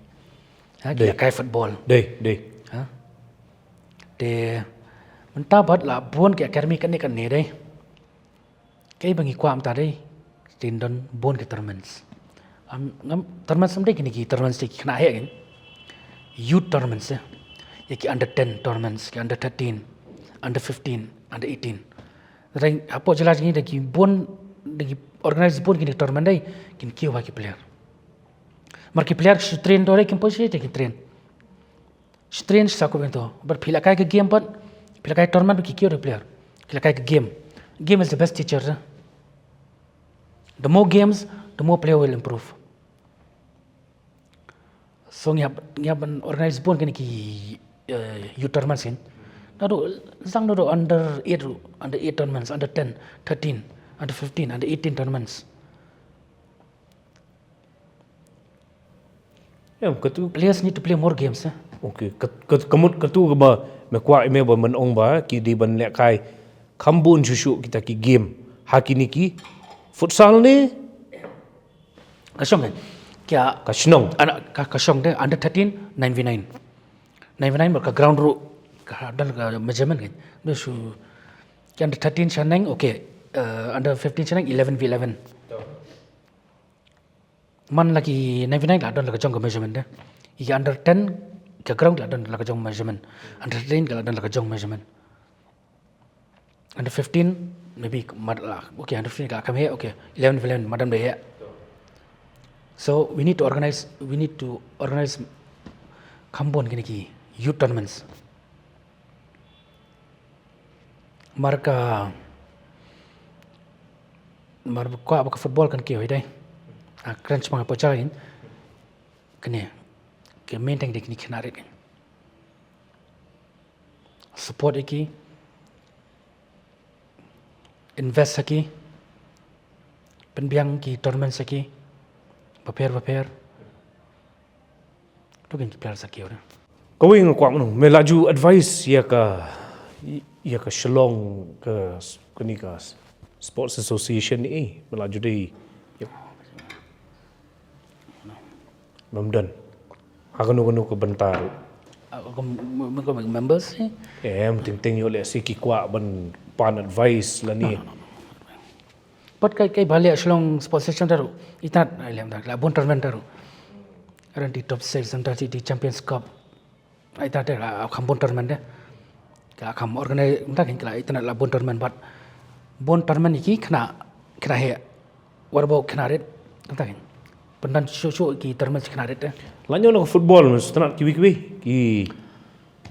Ha, ki Dei. lehkai football. Dei, dei. Ha? Te mynta pat la bun ki academy kane kane dei. Kaei ba ngi kwah mynta dei, te don bun ki tournaments. Am, ngam, tournaments ym dei kine ki tournaments te ki khynnah heh kin. Youth tournaments, eh. Ïa ki under ten tournaments, ki under thirteen, under fifteen, under eighteen. Dei hapoh jylla jong ngi dei ki bun, dei ki organize bun kine ki tournament dei, kin kiew ha ki player. Mar ki player shu train to dei, kim poi sha te ki train. Shu train shu sakup ïa to. Bad phi lehkai ka game pat, phi lehkai tournament ki kiew da player. Phi lehkai ka game. Game is the best teacher, eh. The more games, the more player will improve. So ngi hap, ngi hap ban organize bun kine ki, eh, youth tournaments kin. Naduh, zang naduh under eight, under eight tournaments, under ten, thirteen, under fifteen, under eighteen tournaments. Em, katu. Players need to play more games, eh. Okay, kat-, kat-, ka mut katu kaba me kwah ïa me ba men ong ba ki dei ban lehkai kham bun shuh shuh kita ki game. Ha kine ki futsal ne? Ka shong kan. Kia ka shnong. Anak ka, ka shong de under thirteen, nine v nine. Nine v nine bad ka ground ruh ka don ka measurement kan. Dei shu ki under thirteen shaneng, okay. Uh, under fifteen shaneng, eleven v eleven. Man la ki nine v nine la don la ka jong ka measurement de. Ïa ki under ten ka ground la don la ka jong measurement. Under thirteen ka la don la ka jong measurement. Under fifteen maybe mad la. Okay, under fifteen ka kam he, okay. Eleven v eleven madam de he. So we need to organize, we need to organize kham bun kine ki youth tournaments. Mar ka, mar kwah ba ka football kan kiew hi dei. Ah, kren shaphang ka pyrchah in. Kane, ka main thing dei kine ki khynnah rit kan. Support ïa ki, invest ha ki, pynbiang ki tournament ha ki bapher bapher. To kin ki player sa kiew de. Kawei nga kwah mynno, me la ju advice ïa ka, ïa ka Shillong ka s-, kane ka s-, Sports Association ni, eh, me la ju dei. Yep. Mem don ha kano kano ka bynta ruh. Ah, ko members ni. Em, teng teng ïoh leh si ki kwah ban pan advice lane. Pat kai kai bale Shillong Sports Station taru. Itat ai lem dak la bun tournament taru. Ran di top six anta di Champions Cup. Ai tat la kham bun tournament de. Ka kham organize anta kin kala itan la bun tournament, but bun tournament ki khna khna he. What about khna rit? Anta kin. Pendan shu shu ki tournament khna rit de. La ñiew na football, mas tenat kiwi kiwi ki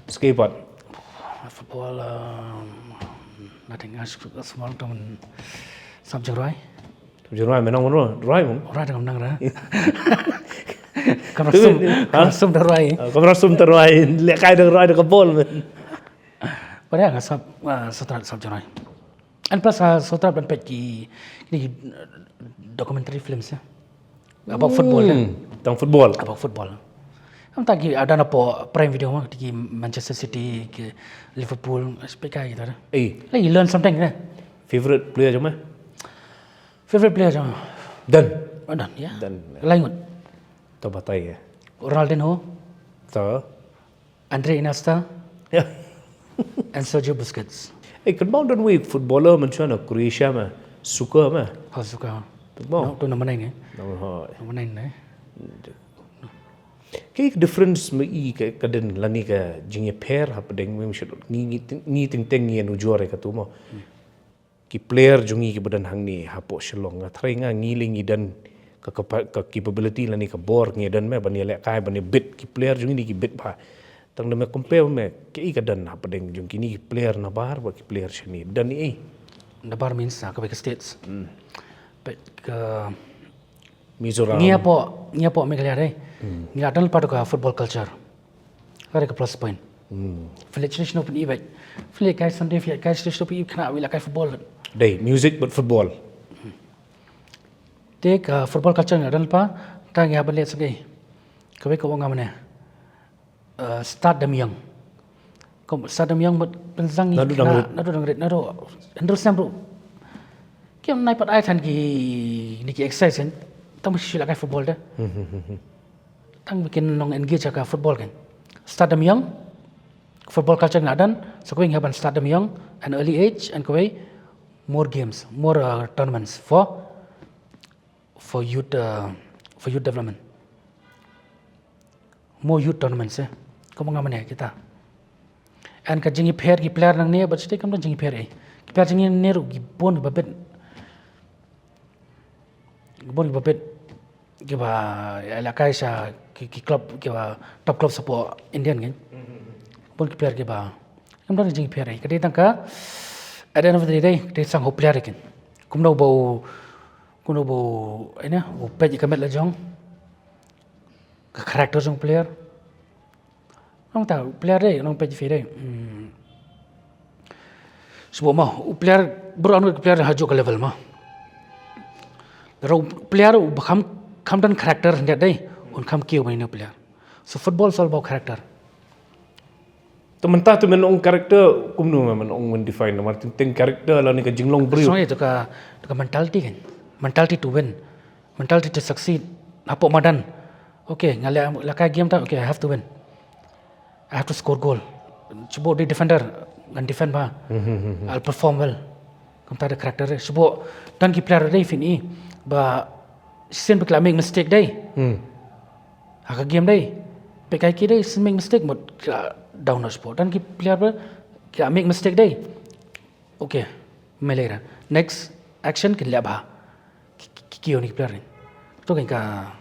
skate pat. Football, um, nothing as small tournament. Sam jeng roi. Jeng roi menang menang roi mung. Roi dengan menang roi. Kamera sum, kamera sum dah roi. Kamera sum dah roi. Lek kai dah roi dah kebol men. Pada yang sab, sab jeng roi. And plus, uh, sotra ban pet ki ni documentary films ya. About football ya. Tang football. About football. Am ta ki ada na po Prime Video ma ki Manchester City, ki Liverpool, spek kai gitu. Eh, Like you learn something ya. Favorite player jong me? Favorite player jong. Dan. Ada ya. Dan. Laingut. To batai ya. Ronaldinho, To. Andre Iniesta, Ya. and Sergio Busquets. Eh, kan bang don wei footballer man chuan Croatia ma. Suka ma. Hal suka. Football. No, tu nama nai ni. Nama hoi. Nama nai ni. Ke difference ma i ka, ka den lani ka jingïapher hapdeng me mshit. Ngi ngi ting ting ngi anu jor ka tu mo. Ki player jong ngi ki badan hangni hapo Shillong nga trai nga ngi le ngi dan ka, ka, ka capability lani ka bor ngi dan me ban ïaleh kai ban bit ki player jong ngi ki bit ba. Tang da me compare me ke i ka dan hapdeng jong kini ki player na bar ba ki player shani dan i. Na bar means na ka bek states. But ka Mizoram. Ngi apo, ngi apo Meghalaya dei. Ngi la don pat ka football culture. Ka dei ka plus point. Village station open event. Village kai Sunday, village kai station open event kena wila kai football. Dei music but football. Te ka football culture ngi la don pa ta ngi haban le sagi. Ka wei ka wanga mane. Uh, start them young. Kom start them young but pensang Nadu dang rit. Nadu dang rit nadu handle sem ru. Ki nai pat ai than ki ni ki exercise kan. Tam shi la kai football de. Tang bikin long engage ka football kan. Start them young. Football culture ngi la don. So kawei ngi haban start them young an early age and kawei more games, more uh, tournaments for for youth uh, for youth development. More youth tournaments eh. Ko nga mane kita. And ka jingïapher ki player nangne ba state kam da jingïapher eh. Ki player jingïapher ki bon ba bet. Ki bon ba bet. Ki ba ïalehkai sha ki, ki club ki ba top club support Indian kan. Bon ki player ki ba. Kam da jingïapher eh. Ka dei tang ka at the end of the day ka dei sang ho player kan. Kumno ba u Kumno ba u, ina, u peit ka met la jong. Ka character jong player. Nong ta player dei, nong peit fi dei. Hmm. Sbo ma, u player, bro anu player ha jo ka level ma. Ro player u ba kham, kham don character hynda dei, un kham kiew ma ina player. So football is all about character. To mynta to men ong character kumno men ong men define namar teng teng character la ni ka jinglong briew. Song itu ka, itu ka mentality kan. Mentality to win. Mentality to succeed. Hapo madan. Okay, nga la, la kai game ta, okay, I have to win. I have to score goal. Chubo di defender, ngan defend ba. I'll perform well. Kumta da character. Chubo don ki player dei fin i ba shisien ba ki la make mistake dei. Ha ka game dei. Pe kai ki dei shisien make mistake mut ki la down na chubo. Don ki player ba ki la make mistake dei. Okay. Melera. Next action kin leh ba. Ki ki ki ki ki player ni. To kin ka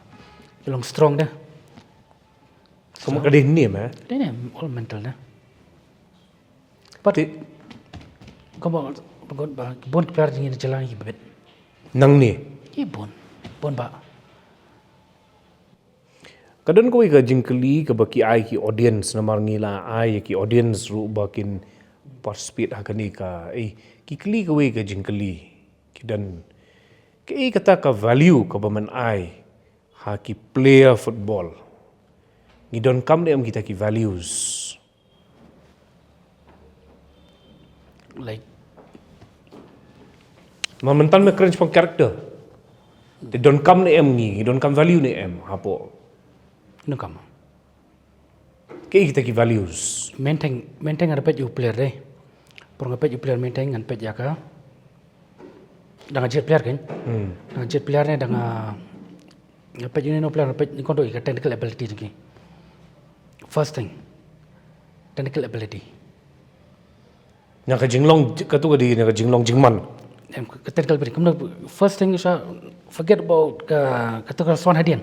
ki long strong dei. Kamu ka dei ni ma. Dei ni all mental dei. But Ti- kamu bagot ba bon player ni jalan ki bet. Nang ni. Ki bon. Bon ba. Ka don kawei ka jingkylli kaba ki ai ki audience namar ngi la ai ki audience ruh ba kin participate ha kane ka eh ki kylli kawei ka jingkylli ki don ka eh kata ka value kaba men ai ha ki player football ngi don kam ne em kita ki values. Like Ma myntan me kren shaphang character. Te don kam ne em ngi, don kam value ne em hapo. Nukam. Ki kita ki values. Main thing, main thing ngan peit ïa u player dei. Por nga peit ïa u player, main thing ngan peit ïa ka. Da nga jied player kan. Hmm. Da nga jied player ne da nga, nga peit ïa u player, nga peit ïa ka technical ability jong ki. First thing, technical ability. Na ka jinglong, ka tu ka dei na ka jinglong jingman. Em, ka technical ability. Kumno, first thing is, uh, forget about ka, ka tu ka swan hadien.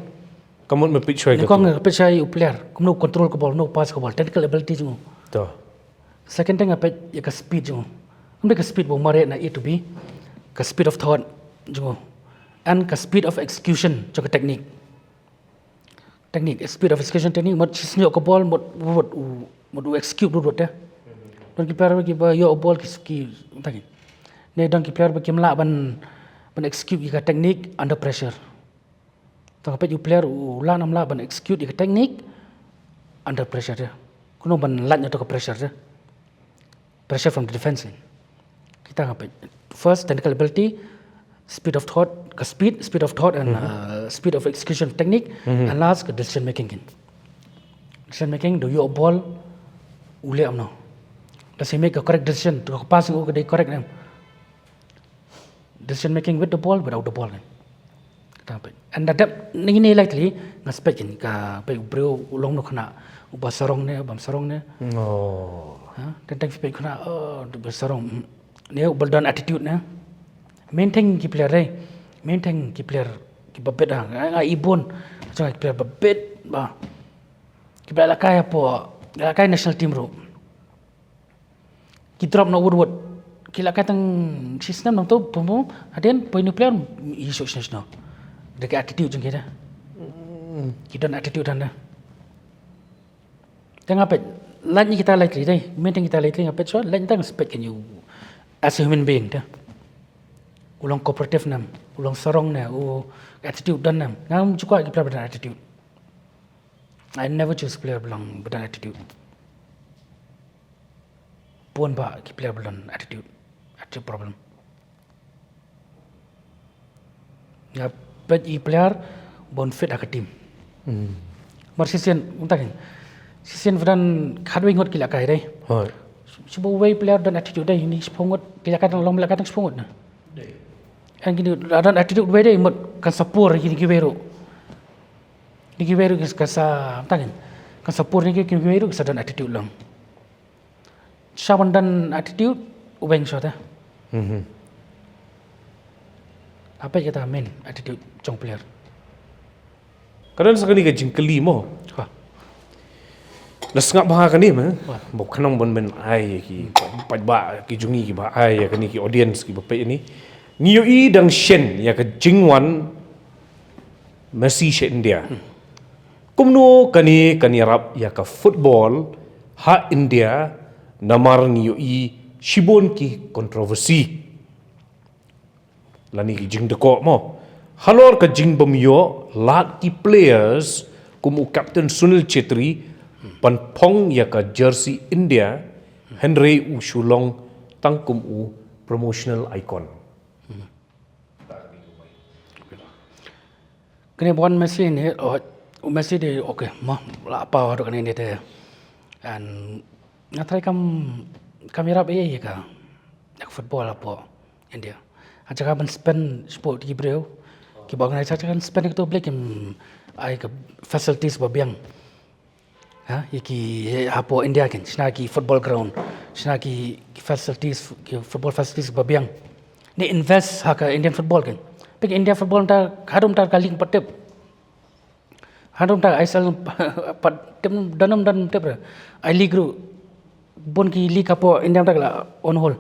Ka mut me peit shuwa ka tu. Nga peit shuwa ïa u player. Kumno control ka ball, kumno pass ka ball. Technical ability jong u. To. Second thing, nga peit ïa ka speed jong u. Kumno ka speed ba u mareh na A to B. Ka speed of thought jong u. And ka speed of execution jong ka technique. Technique, speed of execution technique, mut shisngew ka ball, mut, mut, mut, mut execute, mut, mut, eh. Don ki player kiba ïoh ball ki, ki, tang. Ne don ki player ba kim lah ban, ban execute ïa ka technique under pressure. Tang peit ïa u player u lah nam lah ban execute ïa ka technique under pressure, eh. Kumno ban lait na to ka pressure, eh. Pressure from the defense. Kita nga peit. First, technical ability, speed of thought, ka speed, speed of thought and, uh, speed of execution technique, and last ka decision making kin. Decision making, do ïoh ball u leh kumno. Does he make a correct decision? To ka pass u ka dei correct ne? Decision making with the ball, without the ball kan. Kita peit. And da dep ngi ne lightly nga spek kin ka peit u briew u long no khana uba sarong ne, bam sarong ne. Oh. Ha? Teng teng peit khana, oh, uba sarong. Ne uba don attitude ne. Main thing ki player dei. Main thing ki player kiba bit ha. Nga, nga i bun. Jong ki player ba bit ba. Kiba la kai hapoh, la kai national team ruh. Ki drop noh wut wut. Ki la kai tang shisnem nangto, pum pum, hadien poi nuclear, i suk shisnem. Da ki attitude jong ki da. Ki don attitude hana. Te nga peit, lait ni kita lightly dei, main thing kita lightly nga peit shuwa, lait tang spek kin ïa u as a human being da. U long cooperative nam, u long sarong ne, u attitude don nam. Ngam ju kwah ki player ba don attitude. I never choose player ba long ba don attitude. Bun ba ki player ba don attitude. Attitude problem. Nga peit i player ba un fit ha ka team. Hmm. Mar shisien, mynta kin. Shisien ba don khatwei ngut ki la kai dei. Hooid. Shibun wei player don attitude dei, ni shibun ngut ki la kai tang long la kai tang shibun ngut na. Kan kini don attitude wei dei mut kan sa pur kini kiwei ruh. Kini kiwei ruh ki sa, mynta kin. Kan sa pur kini kiwei ruh ki sa don attitude lang. Sha ban don attitude, u beng shuwa te. Mhm. Apa kata main attitude jong player? Ka don sa kane ka jingkylli mo. Ha. La sngap bha kane mo. Wa. Ba khnang ban men ai ki paidbah ki jong ngi kiba ai kane ki audience kiba peit ni. Ngi ïohi dang shen ïa ka jingwan Messi sha India. Hmm. Kumno kane kan ïarap ïa ka football ha India namar ngi ïohi shibun ki controversy. Lane ki jingdkoh mo. Halor ka jingbym ïoh lad ki players kum u captain Sunil Chhetri ban phong ïa ka jersey India, hynrei u shu long tang kum u promotional icon. Kane ba wan Messi ne, oh, u Messi de, okay, mo, la paw haduh kane ne te. And nga tharai kam, kam ïarap ei ei ïa ka, ïa ka football hapoh India. Ha jaka ban spend sport ki briew kiba organize, ha jaka ban spend ïa kato, Blei, kim ai ka facilities ba biang. Ha, ïa ki, hapoh India kin, shna ki football ground, shna ki, ki facilities, ki football facilities ba biang. Ne invest ha ka Indian football kin. Peit India football mynta, haduh mynta ka league pat tip. Haduh mynta I S L pat tip, don ym don tip re. I League ruh, bun ki league hapoh India mynta ka la on hold.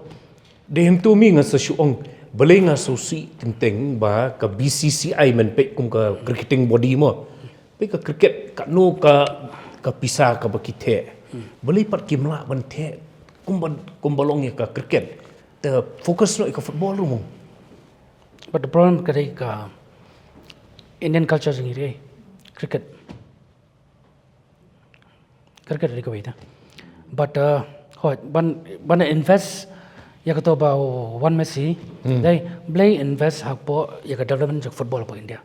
Dei hyntu mi nga sa shu ong, balei nga shu sih teng teng ba ka B C C I men peit kum ka cricketing body mo. Peit ka cricket, katno ka, ka pisa kaba ki theh. Balei pat kim lah ban theh kumba, kumba long ïa ka cricket. Te focus noh ïa ka football ruh mo. But the problem ka dei ka Indian culture jong ngi dei cricket. Cricket dei kawei te. But, uh, hooid, ban, ban invest ïa kato ba wan Messi, hmm, dei, Blei invest hapoh ïa ka development jong football hapoh India.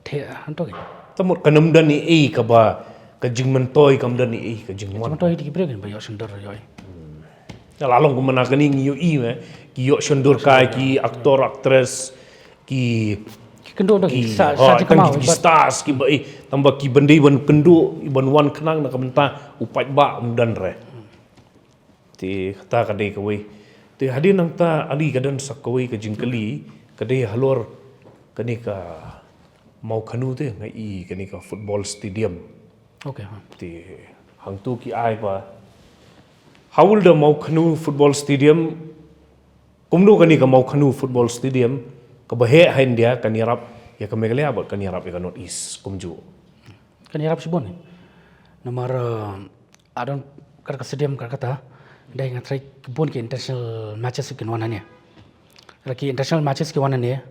Te, hangto ki. Te mut ka nam don i ei kaba, ka jingmyntoi kam don i ei, ka jingwan. Jingmyntoi di ki briew kin ba ïoh shon dur ïoh. Te la long kumne kane ngi ïohi me, ki ïoh shon dur kai ki actor, actress, ki, ki kynduh dang ki, sa, ha, sa ki tang kynduh ki stars ki ba, eh, tang ba ki ban dei ban kynduh, ban wan khnang na ka bynta u paidbah um don re. Te kata ka dei kawei. Te hadien nangta ale ka don sa kawei ka jingkylli, ka dei halor kane ka Mawkhanu te, nga i kane ka football stadium. Okay, ha. Te hangtu ki ai ba, hawul da Mawkhanu football stadium, kumno kane ka Mawkhanu football stadium, kaba heh ha India, kan ïarap ïa ka Meghalaya bad kan ïarap ïa ka North East kumjuh. Kan ïarap shibun. Namar, eh, adon kata ka stadium kata, dei nga trai ka bun ki international matches kin wan hangne. Lada ki international matches ki wan hangne,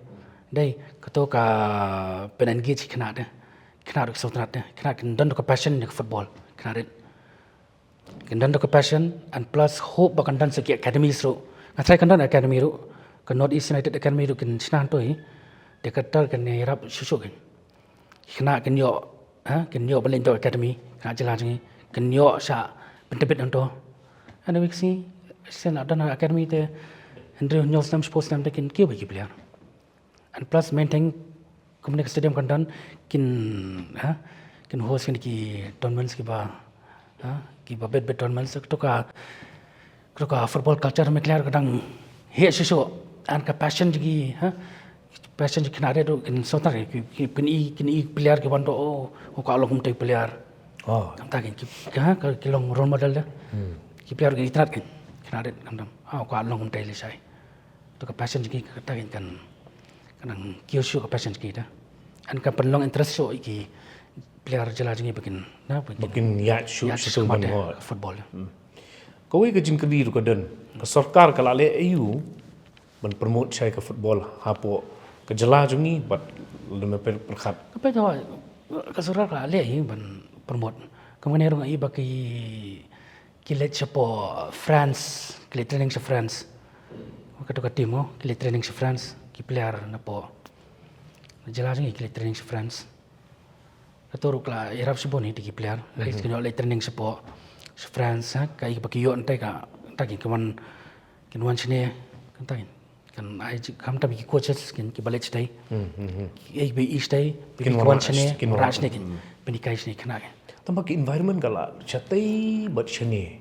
dei kato ka pynengage ki khynnah te. Khynnah ruh ki sngewtynnat te. Khynnah kin don ruh ka passion ïa ka football. Khynnah ruh kin don ruh ka passion and plus hope ba kan don sa ki academies ruh. Nga trai kan don academy ruh. Ka North East United Academy ruh kin shna hangto hi. Te kata kan ïarap shuh shuh kin. Khynnah kin ïoh, ha, kin ïoh ban leit hangto academy, khynnah jylla jong ngi, kin ïoh shah pyntbit hangto. Anyway, shisien la don academy te, hynriew hynñiew snem, shiphew snem te kin kiew beit ki player. And plus, main thing, kumne ka stadium kan don, kin, ha, kin host kine ki tournaments kiba, ha, kiba bit bit tournaments, kato ka, kato ka football culture Meghalaya ka dang heh shuh shuh, and ka passion jong ki, ha, passion jong ki khynnah ruh kin sngewtynnat, ki, ki, kin i, kin i player ki wan to, oh, oh, ka long kumtai player. Oh. Kumta kin, ki, ki, ha, ka, ki long role model de. Hmm. Ki player kin itynnat kin, khynnah ruh kumta. Ah, ka long kumtai lehse. To ka passion jong ki kata kin kan, kan nang kiew shuh ka passion jong ki te. And kan pynlong interest shuh ïa ki player jylla jong ngi ba kin, na, ba kin, ba kin ïaid shuh, ïaid shuh shuh shakhmat ban te, ngot ka football. Hmm. Kawei ka jingkylli ruh ka don. Ka sorkar ka la leh aïu ban promote shai ka football hapoh ka jylla jong ngi bad lem pyrkhat. Ka pyrkhat ka sorkar ka la leh aïu ban promote. Kumne ruh nga i ba ki, ki leit shapoh France, ki leit training sha France. Kato ka team, oh, ki leit training sha France, ki player napoh jylla jong ngi ki leit training sha France. Kato ruh ka la ïarap shibun ïa ki player. Leit, mhm, kin ïoh leit training shapoh, sha France, ha, kaei ba ki ïoh hangtai ka, hangta kin wan, kin wan shane, hangta kin, kan ai jingkhamtam ïa ki coaches kin kiba leit shatei. Hmm, hmm, hmm. Kiei ba i shatei, kin wan shane, kin wan rah shane kin, hmm, pynhikai shane khynnah kin. Tangba ka environment ka la shatei bad shane.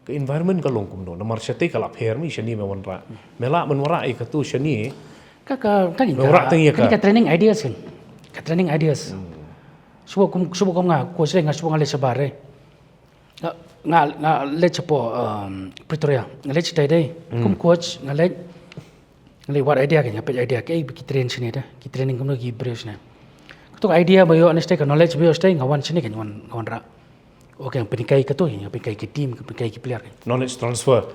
Ka environment ka long kumno, namar shatei ka la pher, ma shane me wanrah. Me lah ban wanrah ïa kato shane. Ka, ka, ka, me wanrah tang ïa ka, ka training ideas kan. Ka training ideas. Hmm. Shuwa kum, shuwa kum nga coach re, nga shuwa nga leit shabar re. Nga, nga, nga leit shapoh, um, Pretoria. Nga leit shatei dei. Hmm. Kum coach nga leit. Nga leit wad idea kan, nga peit idea kaei ba ki train shane te. Ki training kumno ki briew shane. Kato ka idea ba ïoh na shatei, ka knowledge ba ïoh shatei, nga wan shane kan, nga wan, nga wanrah. Okay, nga pynhikai kato, nga pynhikai ki team, nga pynhikai ki player. Knowledge transfer.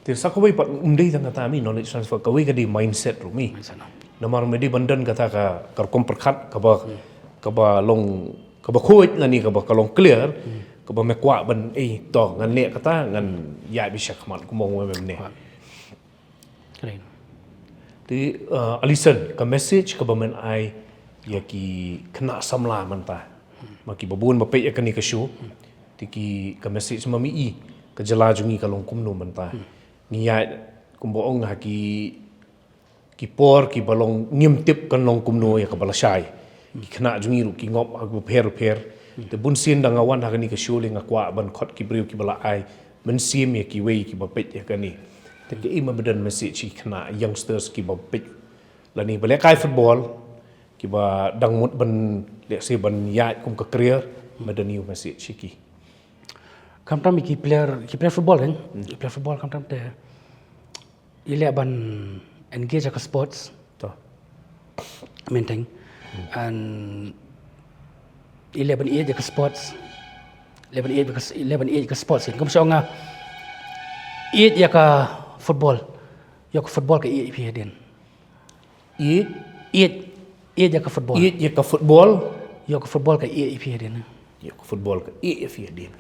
Te sa kawei pat um dei tang kata mi, knowledge transfer. Kawei ka dei mindset ruh mi. Mindset, no. Namar me dei ban don kata ka, ka rukom pyrkhat kaba, hmm, kaba long, kaba khuid lane kaba ka long clear, hmm, kaba me kwah ban, eh, to ngan leh kata, ngan ïaid beit shakhmat kumba ong me mynne. Kwah. Kren. Te, uh, Alison, ka message kaba men ai ïa ki khynnah samla mynta. Ma kiba bun ba peit ïa kane ka show. Te ki, ka message ma mi i, ka jylla jong ngi ka long kumno mynta. Ngi ïaid kumba ong ha ki, ki por kiba long ngim tip kan long kumno ïa kaba lashai. Ki khynnah jong ngi ruh ki ngop ha kaba pher pher. Te bun sien da nga wan ha kane ka show lei nga kwah ban khot ki briew kiba la ai mynsiem ïa kiwei kiba peit ïa kane. Te kaei ma ba don message ïa ki khynnah youngsters kiba peit lane ba lehkai football, kiba dang mut ban, let's say, ban ïaid kum ka career, ma don ïa u message ïa ki. Khamtam ïa ki player, ki player football kan. Hmm. Ki player football khamtam te i leh ban engage ïa ka sports. To. Main thing. Hmm. And i leh ban ïeit ïa ka sports. Leh ban ïeit ïa ka, leh ban ïeit ïa ka sports. Kum shu ong nga, ïeit ïa ka football. Ïa ka football ka ïeit ïa phi hadien. Ïeit. Ïeit. Ïeit ïa ka football. Ïeit ïa ka football. Ïa ka football ka ïeit ïa phi hadien. Ïa ka football ka ïeit ïa phi hadien.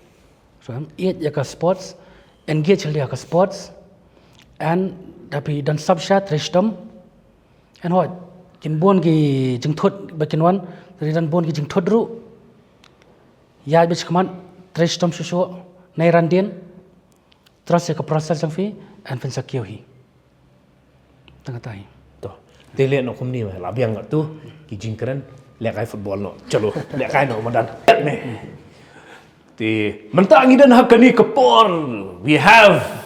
So, em, ïeit ïa ka sports, engage ïa ka sports, and da phi don sap sha trei shitom, and hooid, Kin bun ki jingthut ba kin wan, ri dan bun ki jingthut ruh. Ïa ba chikmat, trei shitom shuh shuh, nai ran dien, trust ïa ka process jong phi, and phin sa kiew hi. Tang kata hi. To. Te leh noh kumne, la biang tu ki jingkren, lehkai football noh. Chalo, lehkai noh madan. Te mynta ngi don ha kane ka por, we have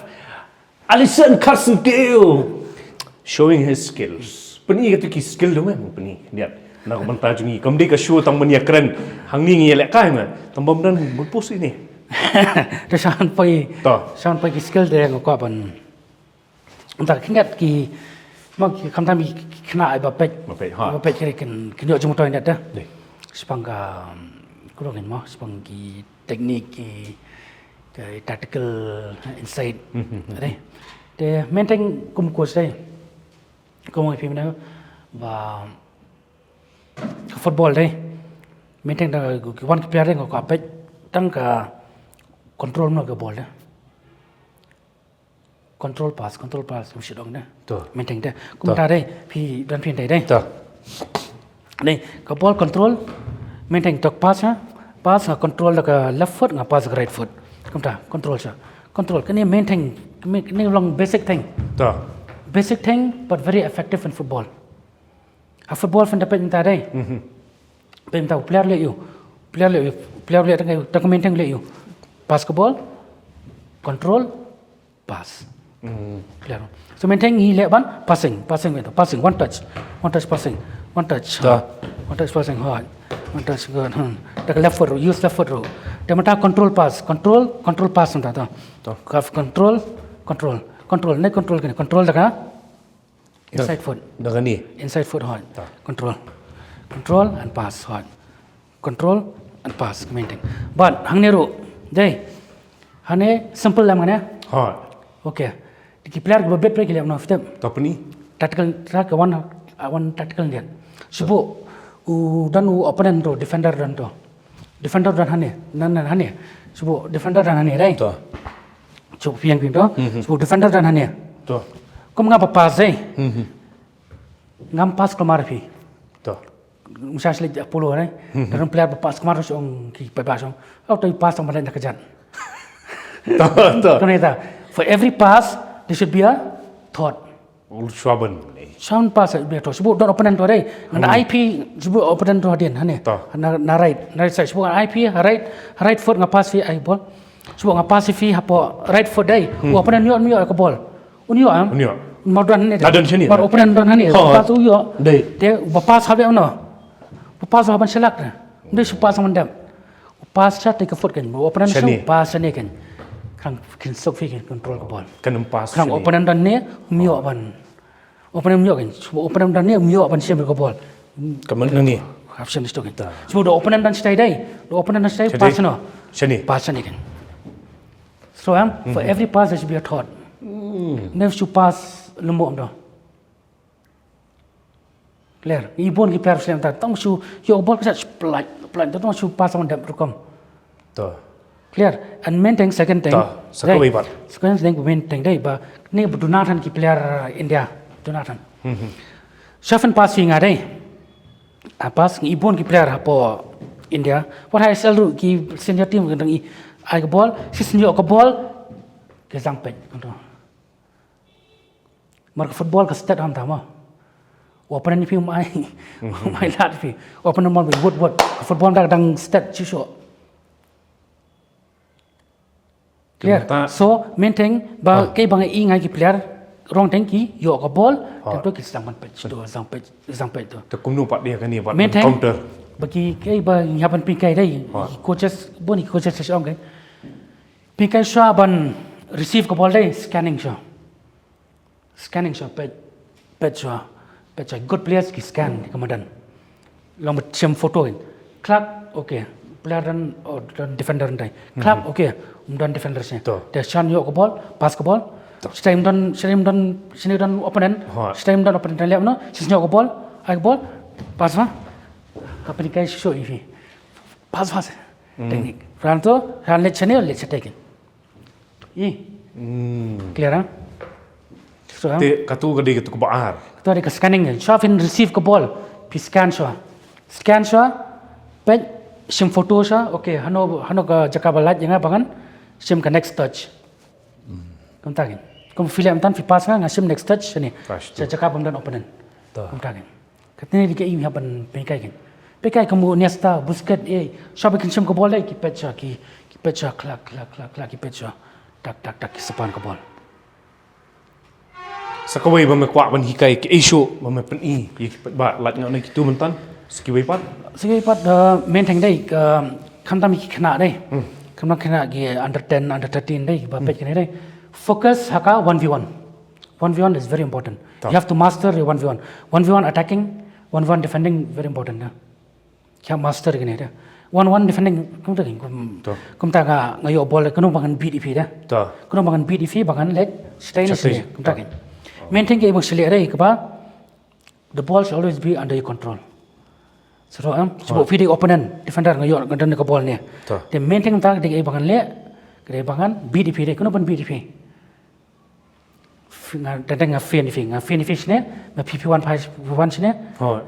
Alisson Kharsaw Deo showing his skills. Pyni katu ki skill dong em, pyni. Lihat. Na ka bynta jong ngi. Kam dei ka show tang ban ïakren. Hangne ngi ïalehkai ma. Tang bym don bun post ini. Te shan poi. To. Shan poi ki skill de nga kwah ban. Mynta ki ngat ki, ma ki khamtam ki khynnah ba peit. Ba peit, ha. Ba peit ki kin, kin ïoh jingmyntoi net da. Dei. Shaphang ka, um, kudong in mo, shaphang ki technique ki, ki tactical insight. Hmm, hmm, hmm. Dei. Te Menteng kum coach dei. Kum ong phi mynne ba ka football dei. Menteng da ki wan ki player dei nga kwah peit tang ka control noh ka ball dei. Control pass, control pass, kum shit ong dei. To. Menteng dei. Kum To. Ta dei, phi don phi dei dei. To. Dei, ka ball control, Menteng tok pass ha, pass ha control da ka left foot, nga pass da ka right foot. Kumta, control sha. Control, kane Menteng, kane long basic thing. To. Basic thing, but very effective in football. Ha football phin da peit mynta dei. Mhm. Peit mynta player leh ïa u. Player leh ïa u. Player leh tang, tang Menteng leh ïa u. Pass ka ball, control, pass. Hmm. Clear. So Menteng hi leh ban passing, passing, passing, one touch, one touch passing, one touch. Ta. One touch passing, hot. One touch, good. Hmm. Da ka left foot, use left foot. Te mynta control pass, control, control pass mynta to. Ta. Ka control, control, control, ne control kane, control da ka Da-, inside foot. Da kane. Inside foot, hot. Ta. Control. Control and pass, hot. Control and pass, Menteng. But hangne ruh, dei. Hangne simple lam hangne. Hot. Okay. Ki player ba bet pre ki leh noh step. Ta pyni. Tactical track one, uh, one tactical dia. Shu bud u don u opponent ruh, defender don ruh. Defender don hangne, nan, nan hangne. Shu bud defender don hangne, right? To. Shu bud piang piang to. Mhm. Shu bud defender don hangne. To. Kum nga ba pass, eh? Mhm. Ngam pass kulmar phi. To. Ngam sha slik Apollo, right? Mhm. Don player ba pass kulmar shu ong ki paidbah shu ong, "Oh, to pass tang ban leh na ka jan." To, to. To ne ta. For every pass, there should be a thought. Ul shuaban. Shuaban pass, eh, to. Shu bud don opponent to dei. Ngan ai phi, shu bud opponent to hadien, hangne. To. Na, na right, na right side. Shu bud ngan ai phi, ha right, ha right foot nga pass phi, ai ball. Shu bud nga pass phi, hapoh right foot dei. Hmm. U opponent ym ïoh, ym ïoh ka ball. Un ïoh, em? Un ïoh. Mar don hangne. Na don shane. Mar opponent don hangne. Ho. Pass u ïoh. Dei. Te, ba pass ha be uno. Ba pass ha ban shalak na. Dei shu pass ha ban dep. Pass sha te ka foot kan, opponent shane. Shu pass shane kan. Khnang kin suk phi kin control ka ball. Kan pass khnang shane. Opponent don ne, ym ïoh ban. Opponent ym ïoh kan, opponent don ne, ym ïoh ban shim ka ball. Ka man nang ni. Hap shim sto kan. Ta. Shu da opponent don shatai dei, da opponent don shatai. Shane. Pass no. Shane. Pass shane kan. So, em, for, mhm, every pass there should be a thought. Hmm. Ne shu pass lemo am do. Clear. I bun ki player shlem ta tang shu ïoh ball ka shu plait, plait, tang shu pass on dep rukom. To. Clear. And Menteng second thing. To. Sa kawei pat. Second thing Menteng dei ba ne ba duna than ki player, uh, India. Duna than. Hmm, hmm. Shu pynpass phi nga dei. Ah, pass ngi i bun ki player hapoh India. Wat ha I S L ruh ki senior team ka dang i ai ka ball, shisien ïoh ka ball. Ka zang peit. Control. Mar ka football ka stat ham ta mo. U opponent phi um ai, um ai lad phi. U opponent mo, wut wut. Ka football da dang stat shisha. Clear? Kumta. So, Menteng ba, ah, kei ba nga i nga ki player, rong teng ki ïoh ka ball, ah, teng to ki zang ban peit to, zang peit, zang peit to. Te kumno pat dei kane pat Menteng counter. Ba ki, kei ba ngi hap ban pynkai dei. Ah. Coaches, bun ki coaches shisha ong kei. Pynkai shuwa ban receive ka ball dei, scanning shuwa. Scanning shuwa, peit, peit shuwa, peit shuwa. Good players ki scan, ka madan. Long ba shim photo in. Klak, okay. Player don, oh, don defender dei. Klak, mhm, okay. Um don defender shisha. To. Te shan ïoh ka ball, pass ka ball. To. Shisha um don, shisha um don, shisha don opponent. Hooid. Shisha um don opponent leh no, shisha ïoh ka ball, ai ka ball, pass ma. Hapdeng kai shisha i phi. Pass, pass. Hmm. Technique. Ran to, ran leh channel, leh channel. I. Hmm. Clear, ha? Te katu ka dei katu ka ba ar. Katu dei ka scanning. Shuwa phin receive ka ball, phi scan shuwa. Scan shuwa, peit, shim photo shuwa. Okay, hano hano ka jaka ba lait ïa nga ba ngan shim ka next touch. Kumta kein. Kum phi leh mynta phi pass nga, nga shim next touch shane. Sha jaka bym don opponent. Kumta kein. Katne dei kaei ba pynhikai kein. Pynhikai kum u Iniesta, Busquets, eh, shuwa ba kin shim ka ball dei ki peit shuwa, ki ki peit shuwa, klak klak klak klak, ki peit shuwa. Tak tak tak, ki span ka ball. Sa kawei ba me kwah ban hikai, kaei shuh ba me pyni ïa ki paidbah, lait nga na kitu mynta. Sa kiwei pat, sa kiwei pat, eh, main thing dei, eh, khamtam ïa ki khynnah dei. Khamtam khynnah ki under ten, under thirteen dei ba peit kane dei. Focus ha ka one v one. One v one is very important. You have to master your one v one. One v one attacking, one v one defending, very important, yeah. Ki hap master kine da. One one defending, kumta kein, kum, kumta nga, nga ïoh ball, kano ba ngan beat ïa phi da. Kano ba ngan beat ïa phi, ba ngan leh, stay ne stay, kumta kein. Main thing kaei ba shu leh dei kaba, the ball should always be under your control. So, em, shu phi dei opponent, defender, nga ïoh, nga don ka ball ne. The main thing ta dei kaei ba ngan leh, kaei ba ngan beat ïa phi dei, kano ban beat ïa phi. Nga, teng teng nga fin ïa phi, nga fin ïa phi shane, nga phi phi wan phi wan shane. Hooid.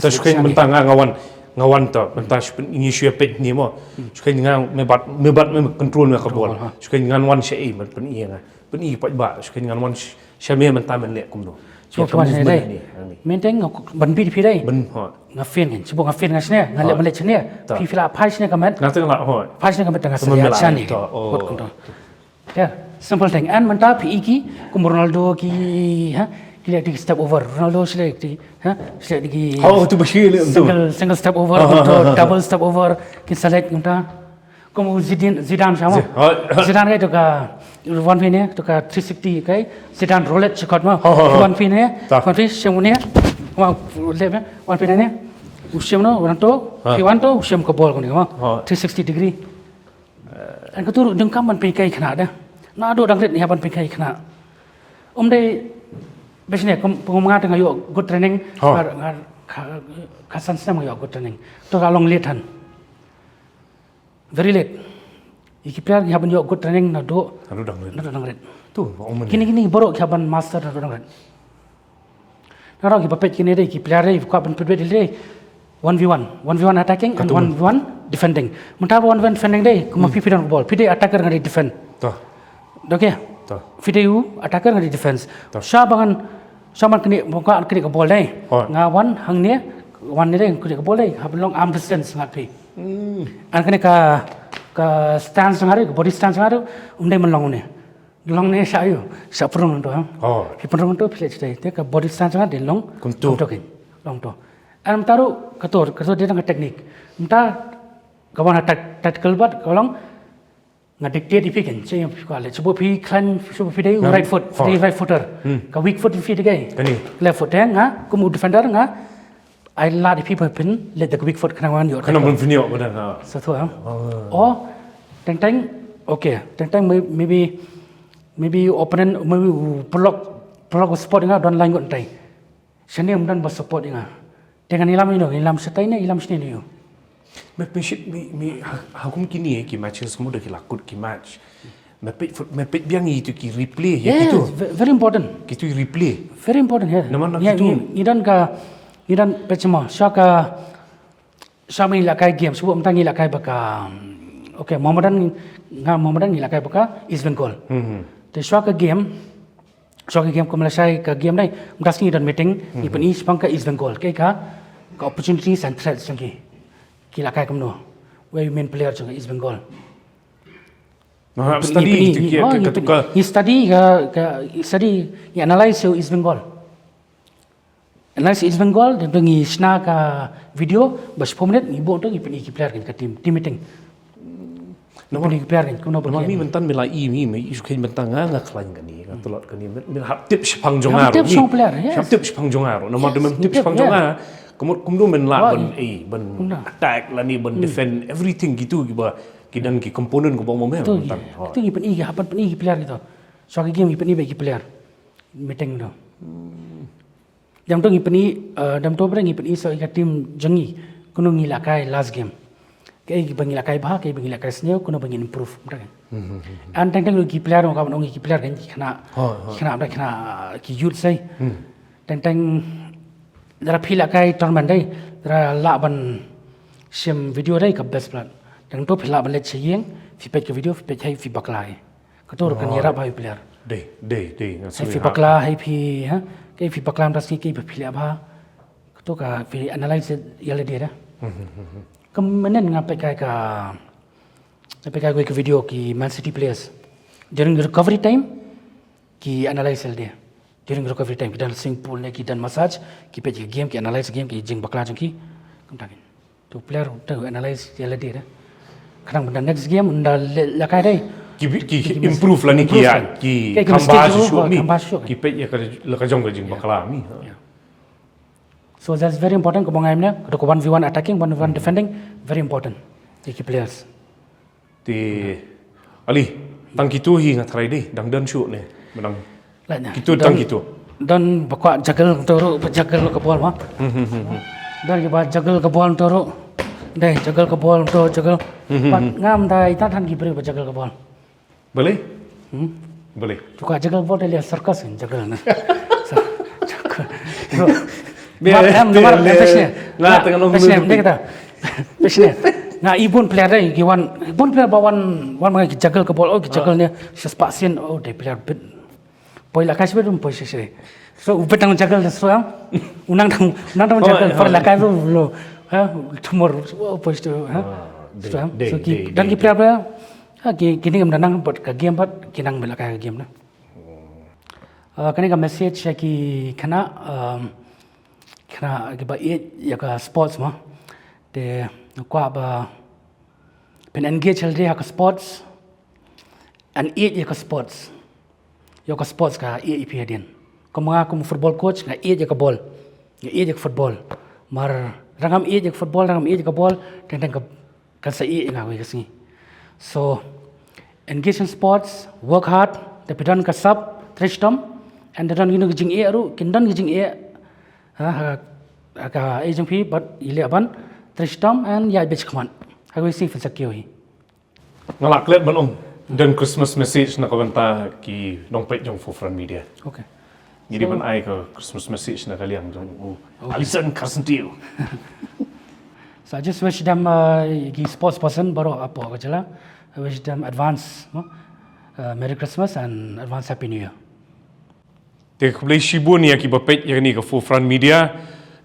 Te shu kheiñ mynta nga, nga wan, nga wan to, mynta shu pyni shu ïa peit ne mo. Shu kheiñ nga me bat, me bat me control me ka ball. Shu kheiñ ngan wan sha ei, ban pyni nga. Pyni pat ba, shu kheiñ ngan wan sha me mynta men leh kumno. Shu wan shane dei. Main thing ban beat ïa phi dei. Ban, hooid. Nga fin kein, shu nga fin nga shane, nga leh, ban leh shane. Phi phi la phai shane ka met. Nga teng la, hooid. Phai shane ka met teng nga shane. Hooid, kumta. Yeah, simple thing. And mynta phi i ki, kum Ronaldo ki, ha, ki leh ki step over. Ronaldo shu leh ki, ha, shu leh ki. Oh, tu ba shi leh tu. Single, single step over, kum tu double step over, kin sa leh mynta. Kum Zidane, Zidane sama. Zidane kai tu ka, wan phi ne, tu ka three sixty kai. Zidane roulette shikot ma. Wan phi ne, wan phi shim ne. Ma leh me, wan phi ne. U shim no, wan to, phi wan to, u shim ka ball ko ne ma. Three sixty degree. Kan katu ruh dang kam ban pynhikai khynnah da. Naduh dang rit ïa ban pynhikai khynnah. Um dei bes ne kum, kum nga te nga ïoh good training. Nga, nga, ka, ka san snem nga ïoh good training. To ka long late han. Very late. Ïa ki player ki hap ban ïoh good training naduh, naduh dang rit. Naduh dang rit. Tu, ba um ne. Kine kine baroh ki hap ban master naduh dang rit. Ngarang ki ba peit kine dei, ki player dei, kwah ban peit dei, one v one. One v one attacking and one v one defending. Mynta ba one v one defending dei, kumba phi phi don ka ball. Phi dei attacker nga dei defend. Okay? Phi dei u attacker nga dei defense. Sha ba ngan, sha ba ngan knieh, ba ngan knieh ka ball dei. Nga wan hangne, wan ne dei, knieh ka ball dei. Hap long arm distance nga phi. An kane ka, ka stance nga dei, ka body stance nga dei, um dei man long ne. Long ne sha ïu, sha pynrung to, ha. Phi pynrung to, phi leh sha te, te ka body stance nga dei long kumto. Kumto kein, long to. Em, mynta ruh kato, kato dei tang ka technique. Mynta ka wan ha tac-, tactical bat, ka long nga dictate ïa phi kein, sha ïa phi kwah leh. Shuwa phi khlaiñ, shuwa phi dei u right foot, phi dei right footer. Ka weak foot phi dei kaei? Left foot, te nga kum u defender nga ai lad ïa phi ba phin leit da ka weak foot khnang ban ïoh. Khnang ban phin ïoh ba dang, ha. Sa tu, ha. Oh, teng teng, okay. Teng teng may-, maybe, maybe opponent, maybe u paralok, paralok u support ïa nga don line ngut tai. Shane ym don ba support ïa nga. Te ngan ïalam ïa no, ïalam shatai ne, ïalam shane ne ïoh. Me, me shit, me, me, ha, ha kum kine ki matches, kumno da ki la kut ki match. Me peit foot, me peit biang ïa kitu ki replay, ïa kitu. Yes, ve-, very important. Kitu ki replay. Very important, yeah. Namar na kitu. Ngi, ngi don ka, ngi don peit sha mo, sha ka, sha ma ngi la kai game, shuwa mynta ngi la kai bad ka, okay, Mohammedan, nga Mohammedan ngi la kai bad ka East Bengal. Te shuwa ka game, shuwa ka game kum lashai ka game dei, mynta sngi don meeting, ngi pyni shaphang ka East Bengal, kaei ka, ka opportunities and threats jong ki. Ki la kai kumno. Wei u main player jong ka East Bengal. Ngi study, ngi study ka, ka, study, ngi analyze ïa u East Bengal. Analyze East Bengal, dang ngi shna ka video ba shiphew minit, ngi buh to ngi pyni ki player kein ka team, team meeting. Namar ki player kein, kumno ba namar mi mynta me la i mi, me i shu kheiñ mynta nga, nga khlaiñ kane, nga tlot kane, me, me hap tip shaphang jong nga ruh. Hap tip shaphang jong nga ruh. Namar da mem tip shaphang jong nga, kumno, kumno men lah ban, eh, ban attack lane ban defend everything kitu kiba, ki don ki component kiba mo me mynta. Kitu ngi pyni, ki hap ban pyni ki player kitu. Shuwa ka game ngi pyni bad ki player. Meeting tu. Dang to ngi pyni, eh, dang to ba ngi pyni sa ka team jong ngi. Kumno ngi la kai last game. Kaei ba ngi la kai bha, kaei ba ngi la kai sniew, kumno ba ngin improve, mynta kan. Hynrei teng teng ki player, nga kwah ban ong ïa ki player kan, ki khynnah, ki khynnah, mynta ki khynnah, ki youth sei. Teng teng lada phi la kai tournament dei, lada lah ban shim video dei ka best plat. Teng to phi lah ban leit sha ïing, phi peit ka video, phi peit hi, phi bakla hi. Kato ruh kan ïarap ha u player. Dei, dei, dei. Hi phi bakla, hi phi, ha? Kaei phi bakla mynta sngi, kaei ba phi leh bha. Kato ka phi analyse ïa lade da. Ka mynnin nga peit kai ka, nga peit kai ka video ki Man City players. During recovery time, ki analyse ïa lade. During recovery time, ki don swimming pool ne, ki don massage, ki peit ki game, ki analyse game, ki jingbakla jong ki. Kumta kan. To player, to analyse ïa lade da. Khnang ban da next game, ynda la kai dei. Ki, ki improve lane ki ïa, ki kham bha shuh, ki peit ïa ka, la ka jong ka jingbakla mi. So that's very important, kumba nga ong mynne, kato ka one v one attacking, one v one defending, very important. Ïa ki players. Te, Ali, tang kito hi nga tharai dei, dang don shuh ne, mynta. Kito, tang kito. Don ba kwah juggle to ruh, ba juggle ka bol ma. Don ki ba juggle ka bol to ruh. Dei, juggle ka bol to, juggle. Pat ngam dei, ita than ki briew ba juggle ka bol. Balei? Balei? To ka juggle bol te leh circus kan juggle na. Juggle. Nga tengah nong pishne. Nga tengah nong pishne. Nga i bun player dei, ki wan, bun player ba wan, wan ma ki juggle ka bol, oh, ki juggle ne, sespah sien, oh, dei player bit. Poi la kai sibit, poi shisha. So, u bit tang juggle da so am. U nang tang, u nang tang juggle, poi la kai lo, lo. Ha, tumor, oh, poi shisha, ha. So, ki, don ki player ba, ha, ki, ki ning am da nang, but ka game, but ki nang bit la kai ka game na. Uh, kane ka message ïa ki khynnah, um, khynnah kiba ïeit ïa ka sports mo. Te kwah ba phin engage halade ha ka sports. Phin ïeit ïa ka sports. Ïa ka sports ka ïeit ïa phi hadien. Kum nga kum football coach nga ïeit ïa ka bol. Nga ïeit ïa ka football. Mar lada ngam ïeit ïa ka football, lada ngam ïeit ïa ka bol, teng teng ka kan sa ïeh ïa nga kawei ka sngi. So, engage in sports, work hard, te phi don ka sap, trei shitom, and te don kino ki jingeh ruh, kin don ki jingeh, ha, ha, ha ka ei jong phi, but i leh ban, trei shitom, and ïaid beit shakhmat. Ha kawei ka sngi phin sa kiew hi. Nga lah klet ban ong, don Christmas message na ka bynta ki nongpeit jong Four Front Media. Okay. Ngi dei ban ai ka Christmas message na ka liang jong u Alison Kharsyntiew. So I just wish them, uh, ki sports person baroh hapoh ka jylla. I wish them advance, no? Uh, Merry Christmas and advance Happy New Year. Te khublei shibun ïa kiba peit ïa kane ka Four Front Media.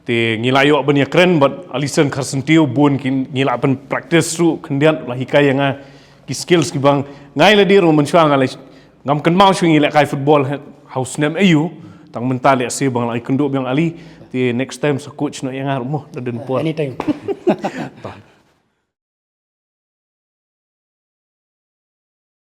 Te ngi la ïoh ban ïakren bad Alison Kharsyntiew bun ki, ngi la pyn practice ruh khyndiat, la hikai ïa nga ki skills kiba nga ïa lade ruh mynshuwa nga la ngam kynmaw shuh ngi lehkai football ha u snem aïu, tang mynta lehse ba nga la ïakynduh biang Ali, te next time sa coach noh ïa nga ruh mo, da dei por. Anytime.